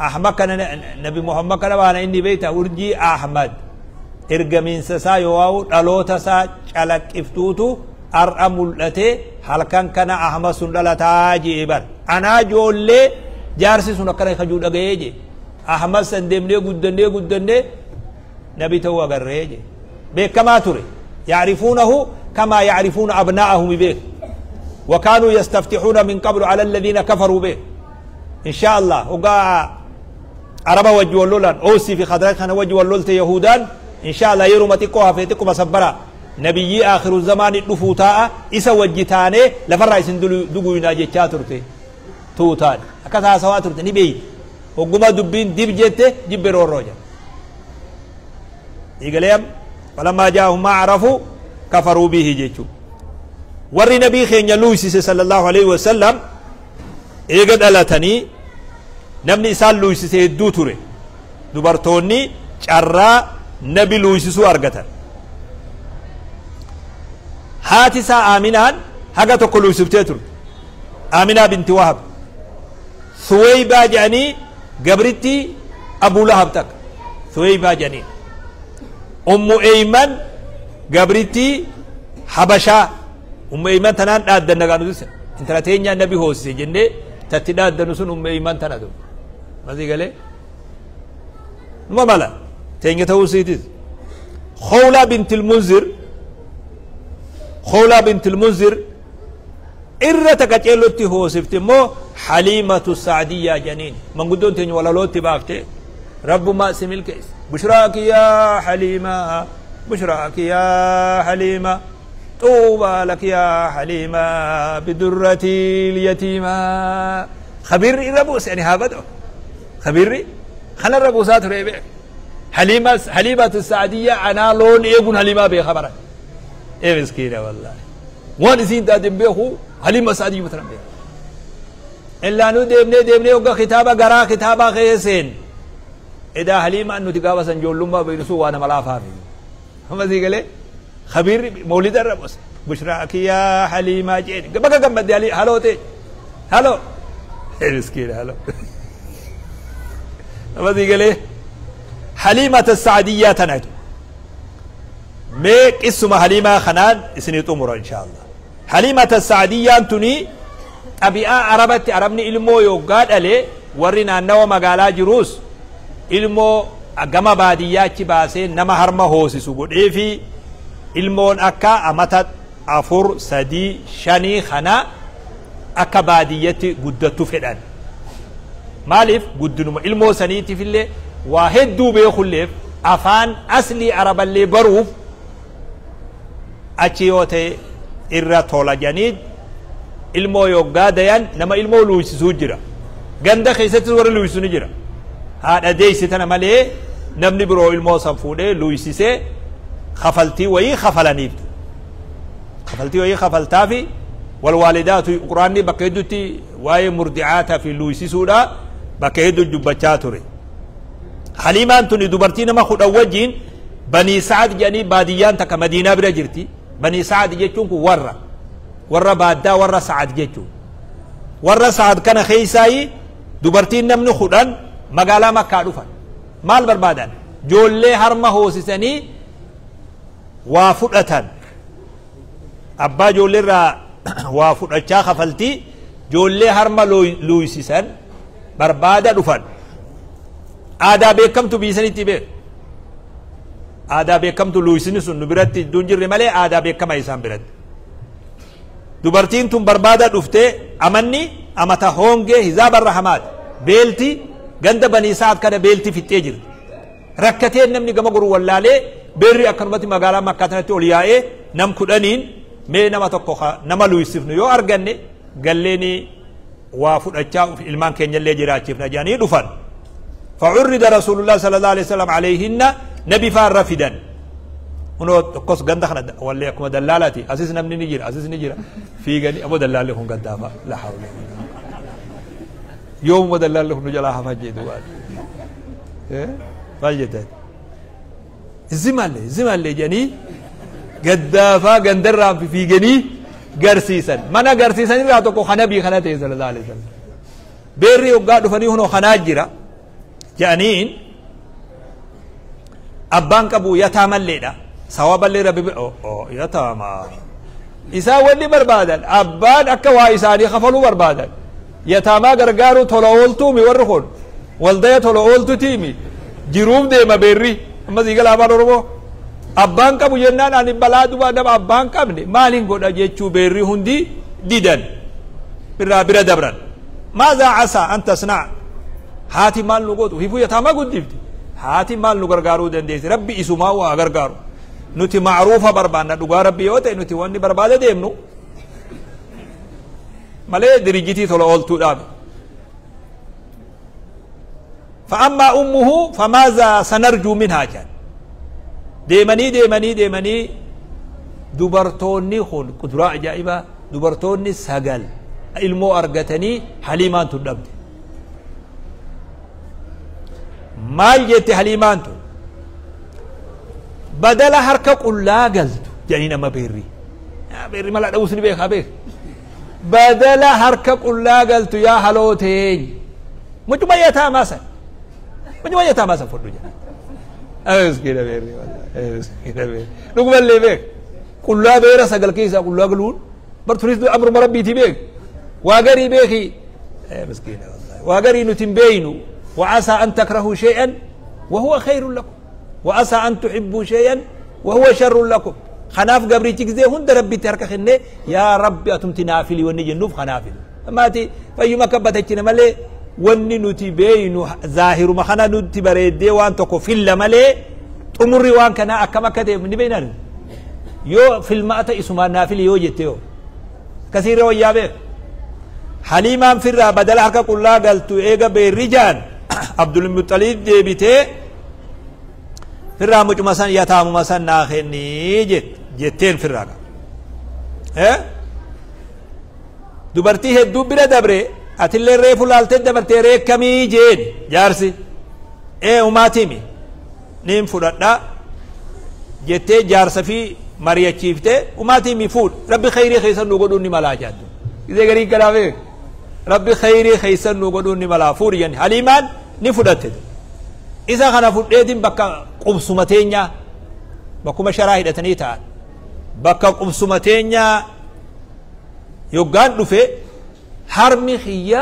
أحمد كان نبي محمد كان وانا إني بيته أرجي أحمد إرجمين سا يواو دلوتا سا چلك افتوتو أرأمولته هل كان كان أحمد سندلتا جيبر أنا جولي جارسي سنكرا خجود أجيجي أحمد سندمني قدني قدني نبي تو أجريجي بكما تري يعرفونه كما يعرفون أبناءهم به وكانوا يستفتحون من قبل على الذين كفروا به إن شاء الله وقع عربة وجه اللولان أوسي في خضرات خنا وجه اللولت يهودان إن شاء الله يرو متكوها في تكو مسبرة نبي آخر الزمان الدفوتاء إسا وجتاني لفرع سندلو دقو يناجي تشاترتي توتان أكثر سواترتي نبي وقما دبين دب جته جبرو الروجا يقول فلما جاءهم ما عرفوا كفروا به جيتشو وري نبي خين لويس صلى الله عليه وسلم إيقد ألتني نمني إسال لويس سيدو توري دبرتوني چرا نبي لويس سو أرغتن هاتسا آمنان حقا تقو لويس بتيتر آمنة بنت وهب ثويبة جاني قبرتي أبو لهب تك ثويبة جاني أم أيمن قبرتي حبشة أم أيمن تنان أدنى نغانو انت لا تينيا النبي هو سجنة تتنا أدنى سن أم أيمن تنادو ما زي قال ما مالا تينيا توسيتيز خولة بنت المنذر خولة بنت المنذر Irra ta qaceellotti hoosifte immoo Haliimatu Sa'diyyaa janiin. Manguddoon teenya walalootti baafte Rabbumaa si milkeesse. Bushraaki yaa Haliimaa, bushraaki yaa Haliimaa, xuubaa laki yaa Haliimaa bidurratil yatiimaa. Khabiirri irra buuse ani haa badu. Khabiirri kanarra buusaa ture beek. Haliimaa Haliimatu Sa'diyyaa anaa loon eeguun Haliimaa beeka bara. Ee miskiina wallaahi. Waan isiin taate hin beeku Haliima Sa'diyyuma tana beeka. Illaa nu deemnee deemnee hogga kitaaba garaa kitaabaa keessa seenne. Edaa Haliimaan nuti gaafa san ijoollummaa beeknu sun waa nama laafaafi. Amma sii galee khabiirri mawlida irra buuse. Bushraaki yaa Haliimaa jeeni. Baga gammadde Halii haloo ta'e. Haloo. Ee miskiina haloo. Amma sii galee Haliimata Sa'diyyaa tanatu. Mee qissuma Haliimaa kanaan isinii xumura inshaallah. Haliimata Sa'diyyaan tuni xabi'aa Arabatti Arabni ilmoo yoggaa dhale warri naannawa magaalaa jiruus ilmoo gama baadiyyaa achi baasee nama harma hoosisu godheefi ilmoon akka amata 4, 3, 5 kana akka baadiyyatti guddattu fedhan. Maaliif guddinuma ilmoo saniitifillee waa hedduu beekulleef afaan aslii Araballee baruuf achi yoo ta'e irra tola jedhanii ilmoo yoggaa dayan nama ilmoo luuysisuu jira. Ganda keessattis warri luuysisu ni jira. Haadha deeyse tana malee namni biroo ilmoo san fuudhee luuysisee kafaltii wayii kafalaniif. Kafaltii wayii kafaltaafi walwaalidaatu quraanni bakka hedduutti waa'ee murdi'aataa fi luuysisuudha bakka hedduu dubbachaa ture. Haliimaan tuni dubartii nama 10 wajjiin Banii Sa'ad jedhanii baadiyyaan takka Madiinaa bira jirti. Banii Sa'ad jechuun kun warra warra baaddaa warra Sa'ad jechuun. Warra Sa'ad kana keessaayi dubartiin namni 10 magaalaa Makkaa dhufan. Maal barbaadan? Joollee harma hoosisanii waa fudhatan. Abbaa joollee irraa waa fudhachaa kafaltii joollee harma luuysisan barbaada dhufan. Aadaa beekamtu biyya sanitti beeku. Aadaa beekamtu luuysini sun nu biratti iddoon jirre malee aadaa beekama isaan biratti. Dubartiin tun barbaada dhuftee amanni amata hoongee hizaaba rahamaati. Beelti ganda Banii Sa'ad kana beelti fixxee jirti. Rakkateen namni gama goru wallaalee beerri akkanumatti magaalaa Makkaa tanatti ol yaa'ee nam 10n mee nama tokko nama luuysifnu yoo arganne galleeni waa fudhachaa ilmaan keenyallee jiraachifna jedhanii dhufan. Fa'urrida Rasuulullah sallallahu alaihi wasallam alayhinna nabi faarra fidan. Kunoo tokkos ganda kana wallee akkuma dallaalaati asis namni ni jira asis ni jira fiiganii ammoo dallaalli kun gaddaafa la hawla yoomuma dallaalli kun nu jalaa hafa jedhu waan maal jettan zimallee zimallee jedhanii gaddaafaa gandarraa fiiganii garsiisan mana garsiisan irraa tokko kanabii kana ta'e sallallahu alaihi wasallam beerri hoggaa dhufanii hunoo kanaa jira jedhaniin abbaan qabu yataamalleedha sawaballee rabbi yataamaa isaan wanni barbaadan abbaan akka waa isaanii kafaluu barbaadan yataamaa gargaaruu tola ooltuumi warri kun waldaya tola ooltutiimi jiruuf deema beerri amma sii gala afaan Oromoo abbaan qabu jennaan ani balaa dubaa nama abbaan qabne maaliin godha jechuu beerri hundi didan irraa bira dabran maazaa asaa an tasnaa haati maal nu gootu hifuu yataamaa guddifti haati maal nu gargaaruu dandeessi rabbi isumaa waa gargaaru nuti ma'ruufa barbaanna dhugaa rabbi yoo ta'e nuti wanni barbaada deemnu malee dirijjitii tola ooltuudhaaf. Fa'ammaa ummuhu famaazaa sanarjuu minhaa jedhan. Deemanii deemanii deemanii dubartoonni kun kuduraa ajaa'ibaa dubartoonni 9 ilmoo argatanii Haliimaan tun dhabde. Maal jette Haliimaan tun? Badala harka qullaa galtu jedhanii nama beerri. Beerri mala dha'uus ni beekaa beek. Badala harka qullaa galtu yaa haloo teeny. Mucuma yataamaa san. Mucuma yataamaa san fudhu jedha. Miskiina beerri wallahi. Miskiina beerri. Dhugumallee beek. Qullaa beera 9 keessaa qullaa galuun bar tunis amruma rabbiitii beek. Waa garii beeki. Miskiina wallahi. Waa garii nuti hin beeynu. وعسى أن تكرهوا شيئا وهو خير لكم وعسى أن تحبوا شيئا وهو شر لكم. Kanaaf gabrichi gizee hunda Rabbitti harka kennee yaa Rabbi atumti naafili wanni jennuuf kanaafili. Maati fayyuma akka batachine malee wanni nuti beeynu zaahiruma kana nutti bareeddee waan tokko filla malee xumurri waan kanaa akkam akka ta'e ni beeynan. Yoo filmaata isumaan naafili yoo jette yoo akkasiirra wayyaa beek. Haliimaan firraa badala harka qullaa galtu eega beerri jaan Abdulmuxaliib deebitee firraa mucuma san yataamuma san naa kennii jetteen firraa qaba. Dubartii hedduu bira dabre atillee reefu laaltee dabartee reekkamii jeen jaarsi umaatimi niin fudhadhaa jettee jaarsa fi mari'achiiftee umaatimi fuudh rabbi khayrii keessan nu godhuun ni malaa jaaddu. Isee garii kanaafee rabbi khayrii keessan nu godhuun ni malaa fuudhi jenni Haliimaan ni fudhatte. Isa kana fudheetiin bakka qubsuma teenyaa bakkuma sharaa hidhatanii ta'an bakka qubsuma teenyaa yoggaan dhufe harmi xiyya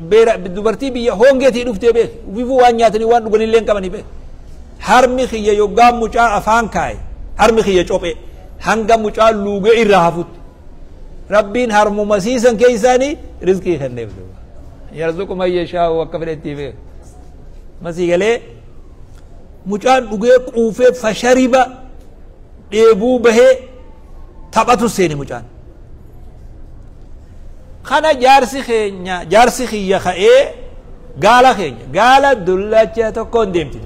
beera dubartii biyya hongeetii dhuftee beek ufifuu waan nyaatanii waan dhuganillee hin qabanii beek harmi xiyya yoggaan mucaa afaan kaaye harmi xiyya cophee hanga mucaa luugee irraa hafutti rabbiin harmuma siisan keessaanii rizqii kenneef duuba yarzuqu man yashaa'u akka fedhetti beek masii galee mucaan dhugee quufee fashariba dheebuu bahee taphatu seene mucaan. Kana jaarsi keenya jaarsi kiyya ka'ee gaala keenya gaala dullacha tokkoon deemti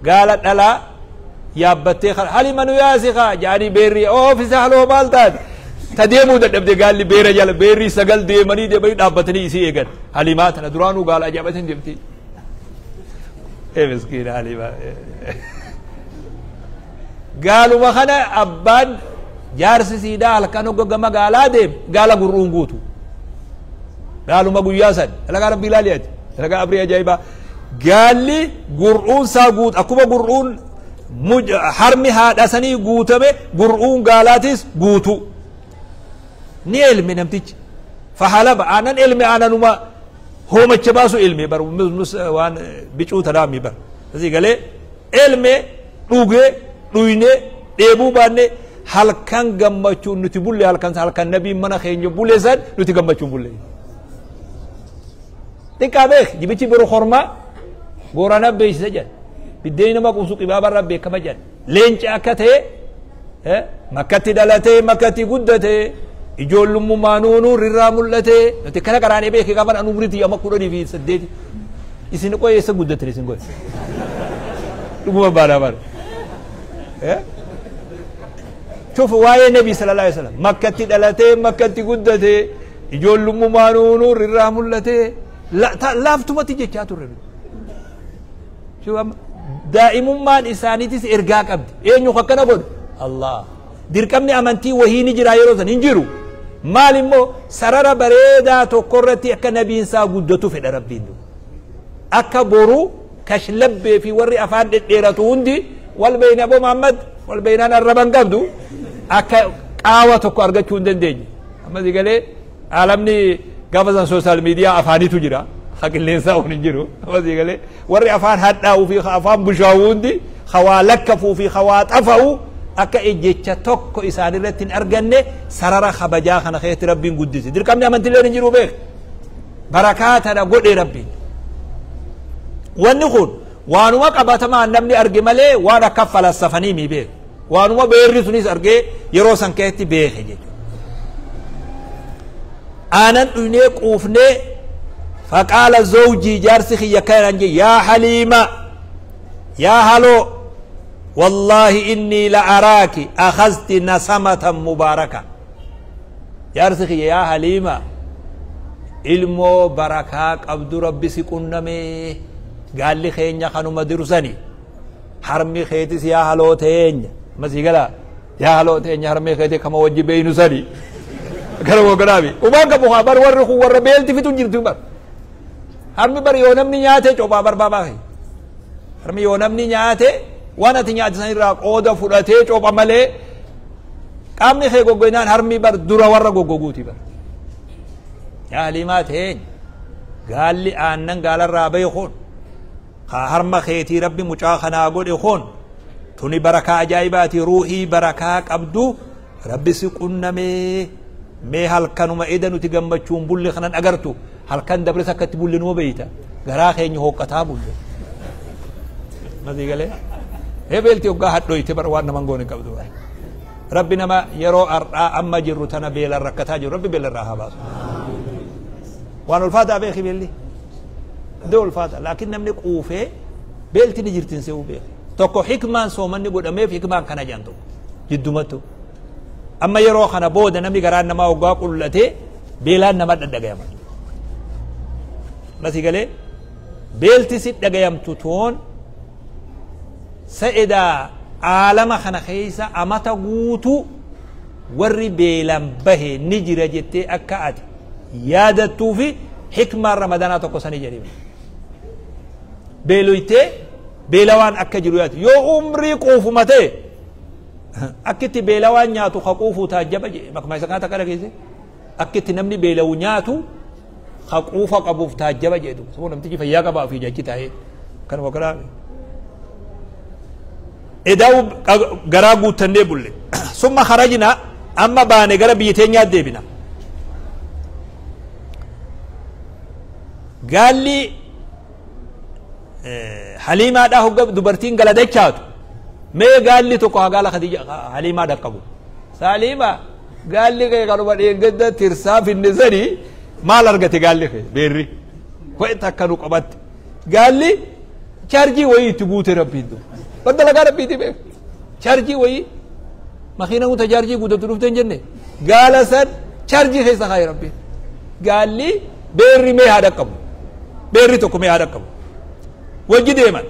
gaala dhalaa yaabbattee halima nu yaasi kaa jaanii beerri oofisa haloo maal taate ta deemuu dadhabde gaalli beera jala beerri sagal deemanii deemanii dhaabbatanii isii eegan halimaa tana duraanuu gaala ajaa'ibatiin deemti. Miskiina halimaa. Gaaluma kana abbaan jaarsi siidaa halkan hogga gama gaalaa deem gaala gurruun guutu. Gaaluma guyyaa san dalagaa rabbii ilaali ati dalagaa abrii ajaa'ibaa gaalli gurruun isaa guutu akkuma gurruun harmi haadha sanii guutame gurruun gaalaatis guutu. Ni elme namtichi fahalaba aanan elme aananuma hoomacha baasu elme bar waan bicuu tanaami bar asii galee elme dhugee dhuyne dheebuu baanne halkan gammachuun nuti bulle halkan halkan nabiin mana keenya bulle san nuti gammachuun bulle. Xiqqaa beek jibichi biru hormaa goorana beeksisa jedhan biddeen nama quusu qibaabarraa beekama jedhan leenca akka ta'e makkatti dhalatee makkatti guddatee ijoollummaa nuunuu irraa mul'ate nuti kana qaraanee beekee qaban an umriitii amma 18 isin qoyee eessa guddatan isin qoye dhuguma baanaa baana. Shuf waa'ee nabii sallallahu alaihi wasallam makkatti dhalatee makkatti guddatee ijoollummaa nuunuu irraa mul'ate laaftumatti jechaa turre. Shuf daa'imummaan isaaniitis ergaa qabdi eenyu akkana godhu Allah dirqamni amantii wahii ni jira yeroo san hin jiru. Maal immoo sarara bareedaa tokko irratti akka nabiin isaa guddatu fedha rabbiin akka boru kashlabbee fi warri afaan dhedheeratu hundi wal beeyna Abu Muhammad wal beeynaan arraban qabdu akka qaawa tokko argachuu hin dandeenye. Amma si galee aalamni gaafa san sooshaal miidiyaa afaanitu jira qilleensaa kun hin jiru. Amma si galee warri afaan hadhaa'uu fi afaan bushaa'uu hundi hawaa lakkafuu fi hawaa xafa'uu akka ejjecha tokko isaan irratti hin arganne sarara kabajaa kana keessatti rabbiin guddise. Dirqamni amantiileen hin jiru beek. Barakaa tana godhe rabbiin. Wanni kun waanuma qabatamaan namni arge malee waan akka falassafanii mi beek. Waanuma beerri sunis argee yeroo san keessatti beeke jechuudha. Aanan dhugnee quufnee faqaala zawjii jaarsi kiyya kanaan jee yaa Haliima yaa haloo والله إني لأراك أخذت نسمة مباركة. يا رزقي يا حليمة ilmoo barakaa qabdu rabbi si qunname gaalli keenya kanuma dirsani harmi keetis yaa haloo teenya masii gala yaa haloo teenya harmi keeti kama wajji beeynu sani gara woganaabi umaan qabu haa bar warri kun warra beelti fitu jirtu bar harmi bar yoo namni nyaate cophaa barbaabaa harmi yoo namni nyaate waan ati nyaate san irraa qooda fudhatee copha malee qaamni kee goggoynaan harmi bar dura warra goggoguuti bar yaa haliimaa teenya gaalli aannan gaalarraa bahe kun haa harma keetii rabbi mucaa kanaa godhe kun Tuni barakaa ajaa'ibaati, ruuhii barakaa qabdu rabbi si qunnamee. Mee halkanuma eda nuti gammachuun bulle kanan agartu, halkan dabres akkatti bulle numa beeyta, garaa keenya hooqqataa bulle. Masii galee beelti hoggaa hadhooyte bara waan naman goone qabdu. Rabbi nama yeroo har'aa amma jirru tana beelan rakkataa jiru rabbi beelarraa haa baasu. Waan ulfaataa beeki, beelli iddoo ulfaata, laakiin namni quufee beelti ni jirtin se'uu beeki. Tokko hikmaan soomanni godhameef hikmaan kana jedhan tokko jiddumattu. Amma yeroo kana booda namni garaan namaa hoggaa qullatee beelaan nama dhadhagayama. Masii galee beelti si dhagayamtu toon sa'edaa aalama kana keessa amata guutuu warri beelan bahe ni jira jettee akka ati yaadattuu fi hikmaan ramadaanaa tokko sani jedhime. Beeloytee beelawaan akka jiru yaadu yoo umrii quufuma ta'e akkitti beelawaan nyaatu ka quufuu taajjaba jedhe. Makmaa isa kana takka dhageesse, akkitti namni beelawu nyaatu ka quufa qabuuf taajjaba jedhu. Saboo namtichi fayyaa qabaa fi jachi taa'ee kanuma kanaa edaa'u garaa guuttannee bulle. Summa kharajna, amma baane gara biyya teenyaa deebina. Gaalli haliimaadhaa hogga dubartiin galadachaatu, mee gaalli tokko haa gaala Khadija haliimaa dhaqqabu. Saliima, gaalli kee kanuma dheengadda tirsaa finnisanii maal argate? Gaalli kee beerri wayi takka nu qabatte, gaalli chaarjii wayii itti guute. Rabbiin du bar dalagaa rabbiiti beek. Chaarjii wayii makiina guuta chaarjii guutatu dhufte hin jenne, gaala san chaarjii keessa kaaye rabbiin. Gaalli beerri mee haa dhaqqabu, beerri tokko mee haa dhaqqabu. Wajji deeman,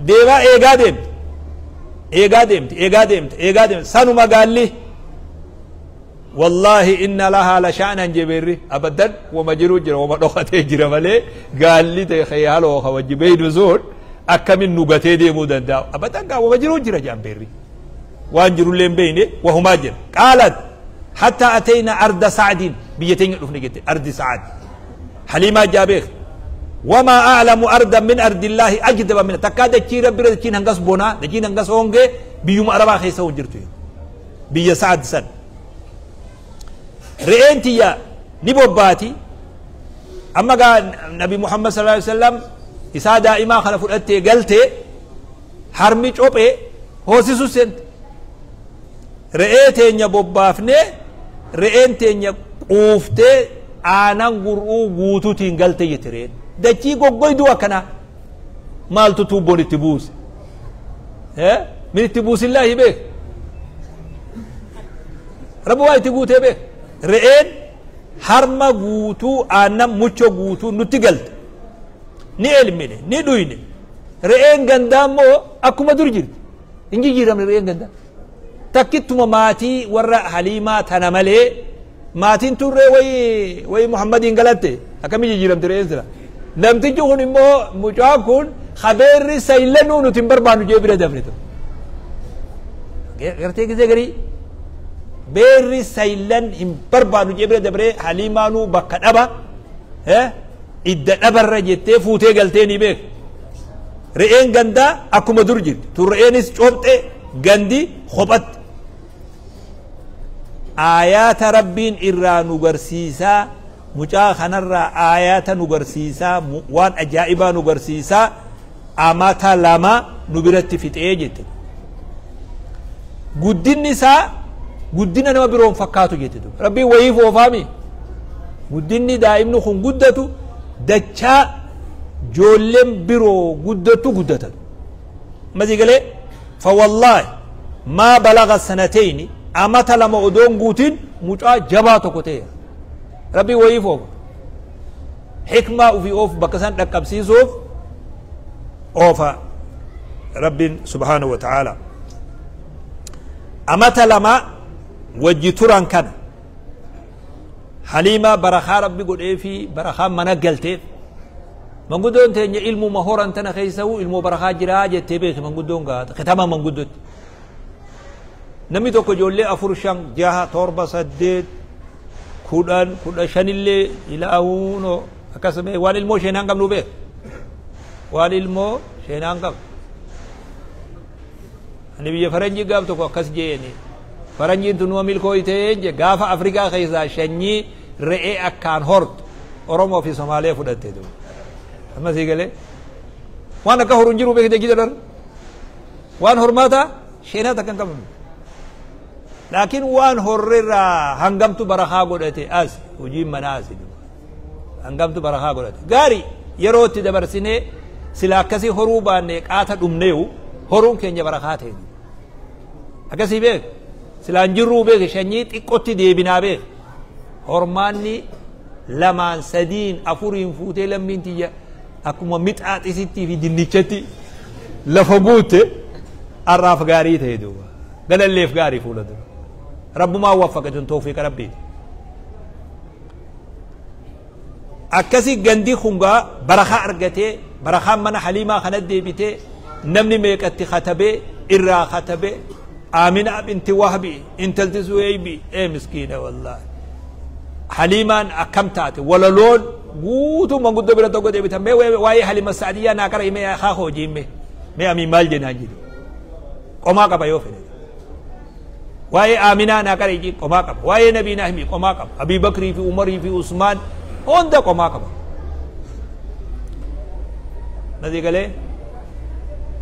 deemaa eegaa deemti, eegaa deemti, eegaa deemti, eegaa deemti. Sanuma gaalli wallaahi inna lahaa la sha'nan je. Beerri abadan wama jiru jira, wama dhokatee jira malee gaalli ta'e haloo ka wajji beeynu sun akkamin nu gatee deemuu danda'a? Abadan gaa wama jiru jira jaan. Beerri waan jirullee hin beeyne, wahumaa jira. Qaalat hatta atayna arda sa'din, biyya teenya dhufne jette. Ardi sa'ad haliimaa jaabeek. وما أعلم أرضا من أرض الله أجدب من تكاد دچي ربي، دچين هنگس بونا، دچين هنگس هونگه بيوم عربا خيسا وجرتو بيا سعد سن. رئين تيا نبوباتي. أما قال نبي محمد صلى الله عليه وسلم إسا دائما خلف الأتي قلتي حرمي چوبي هوسيسو سنت. رئي تينيا بوبافني، رئين تينيا قوفتي، aanan gur'uu guutuutiin galte jettireen. Dachii goggoyduu akkana maaltu tuubboon itti buuse? Min itti buusillaahi beek, rabbi waa itti guutee beek. Re'een harma guutuu aannan mucho guutuu nutti galte, ni elmine, ni dhuyne. Re'een gandaa immoo akkuma dur jirti, hin jijjiiramne. Re'een gandaa takkittuma maatii warra haliimaa tana malee maatiin turree wayi wayi Muhammadiin galatte akkamii jijjiiramte re'een sila? Namtichi kun immoo mucaan kun habeerri saylanuu nuti hin barbaannu jee bira dabre. Gartee gisee garii beerri saylan hin barbaannu jee bira dabre. Haliimaanuu bakka dhaba idda dhabarra jettee fuutee galtee ni beek. Re'een gandaa akkuma dur jirti tun, re'eenis coobxe, gandi kophatti. Aayaata rabbiin irraa nu garsiisaa, mucaa kanarraa aayaata nu garsiisaa, waan ajaa'ibaa nu garsiisaa. Amata 2 nu biratti fixee jette. Guddinni isaa guddina nama biroon fakkaatu jette. Rabbiin wayiif oofaami. Guddinni daa'imni kun guddatu dachaa joolleen biroo guddattu guddatan. Masii galee fawallaahi maa balaga sanatayni, amata 2 odoon guutin mucaa jabaa tokko ta'e. Rabbiin wayiif oofa, hikmaa ufii oof bakka san dhaqqabsiisuuf oofa rabbiin subhaanahu wa ta'aala. Amata 2 wajji turan kana haliimaa barakaa rabbi godhee fi barakaa mana galteef. Manguddoon teenya ilmuma horan tana keessa'u ilmoo barakaa jiraa jettee beeki. Manguddoon gaata kitama manguddotti namni tokko ijoollee 4, 5, 6, 7, 8, 10, 15illee ilaahuunoo akkasuma waan ilmoo sheenaan qabnu beek, waan ilmoo sheenaan qabnu. Ani biyya faranjii gaaf tokko akkas jeeni, faranjiin tun numa milkooytee je. Gaafa Afrikaa keessaa shanyii re'ee akkaan hortu Oromoo fi Somaalee fudhatte duuba. Amma sii galee, waan akka horu hin jiru beekte jidha. Waan hormaata sheenaa takka hin qabnu, laakiin waan horreerraa hangamtu barakaa godhate. As hojiin manaa asi hangamtu barakaa godhate. Gaarii yeroo itti dabarsinee sila akkasii horuu baanne qaata dhumneewu. Horuun keenya barakaa ta'e akkasii beek. Silaan jirruu beek, shanyii xiqqotti deebinaa beek. Hormaanni lamaan, sadiin, afuriin fuutee lammiin tiyya akkuma mixaaxisittii fi dinnichatti lafa guutte arraaf gaarii ta'e duuba. Galalleef gaarii fuula dura rabbumaan waffaqe. Tun tawfiiqa Rabbiiti. Akkasi gandi kungaa barakaa argatee, barakaan mana Haliimaa kana deebitee, namni meeqatti katabee irraa katabee. Aamina binti Wahbi, intalti Suheybi, ee miskiina, wallahi Haliimaan akkam taate. Walaloon guutuu manguddoo bira tokko deebitan, mee waa'ee Halima Saadiyyaa naa qara himee haa hojii mee mee amiin maal jennaan jedhu qomaa qaba. Yoo fedhe waa'ee Aaminaa naa qara iji qomaa qaba, waa'ee Nabii naa himi qomaa qaba, Abii Bakrii fi Umarii fi Usmaan hunda qomaa qaba. Nasii galee,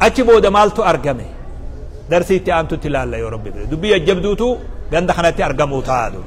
achi booda maaltu argame? Darsii itti aantutti ilaalla yoo Rabbi fedhe. Dubbii jajjabduutu ganda kanatti argamuu taatu.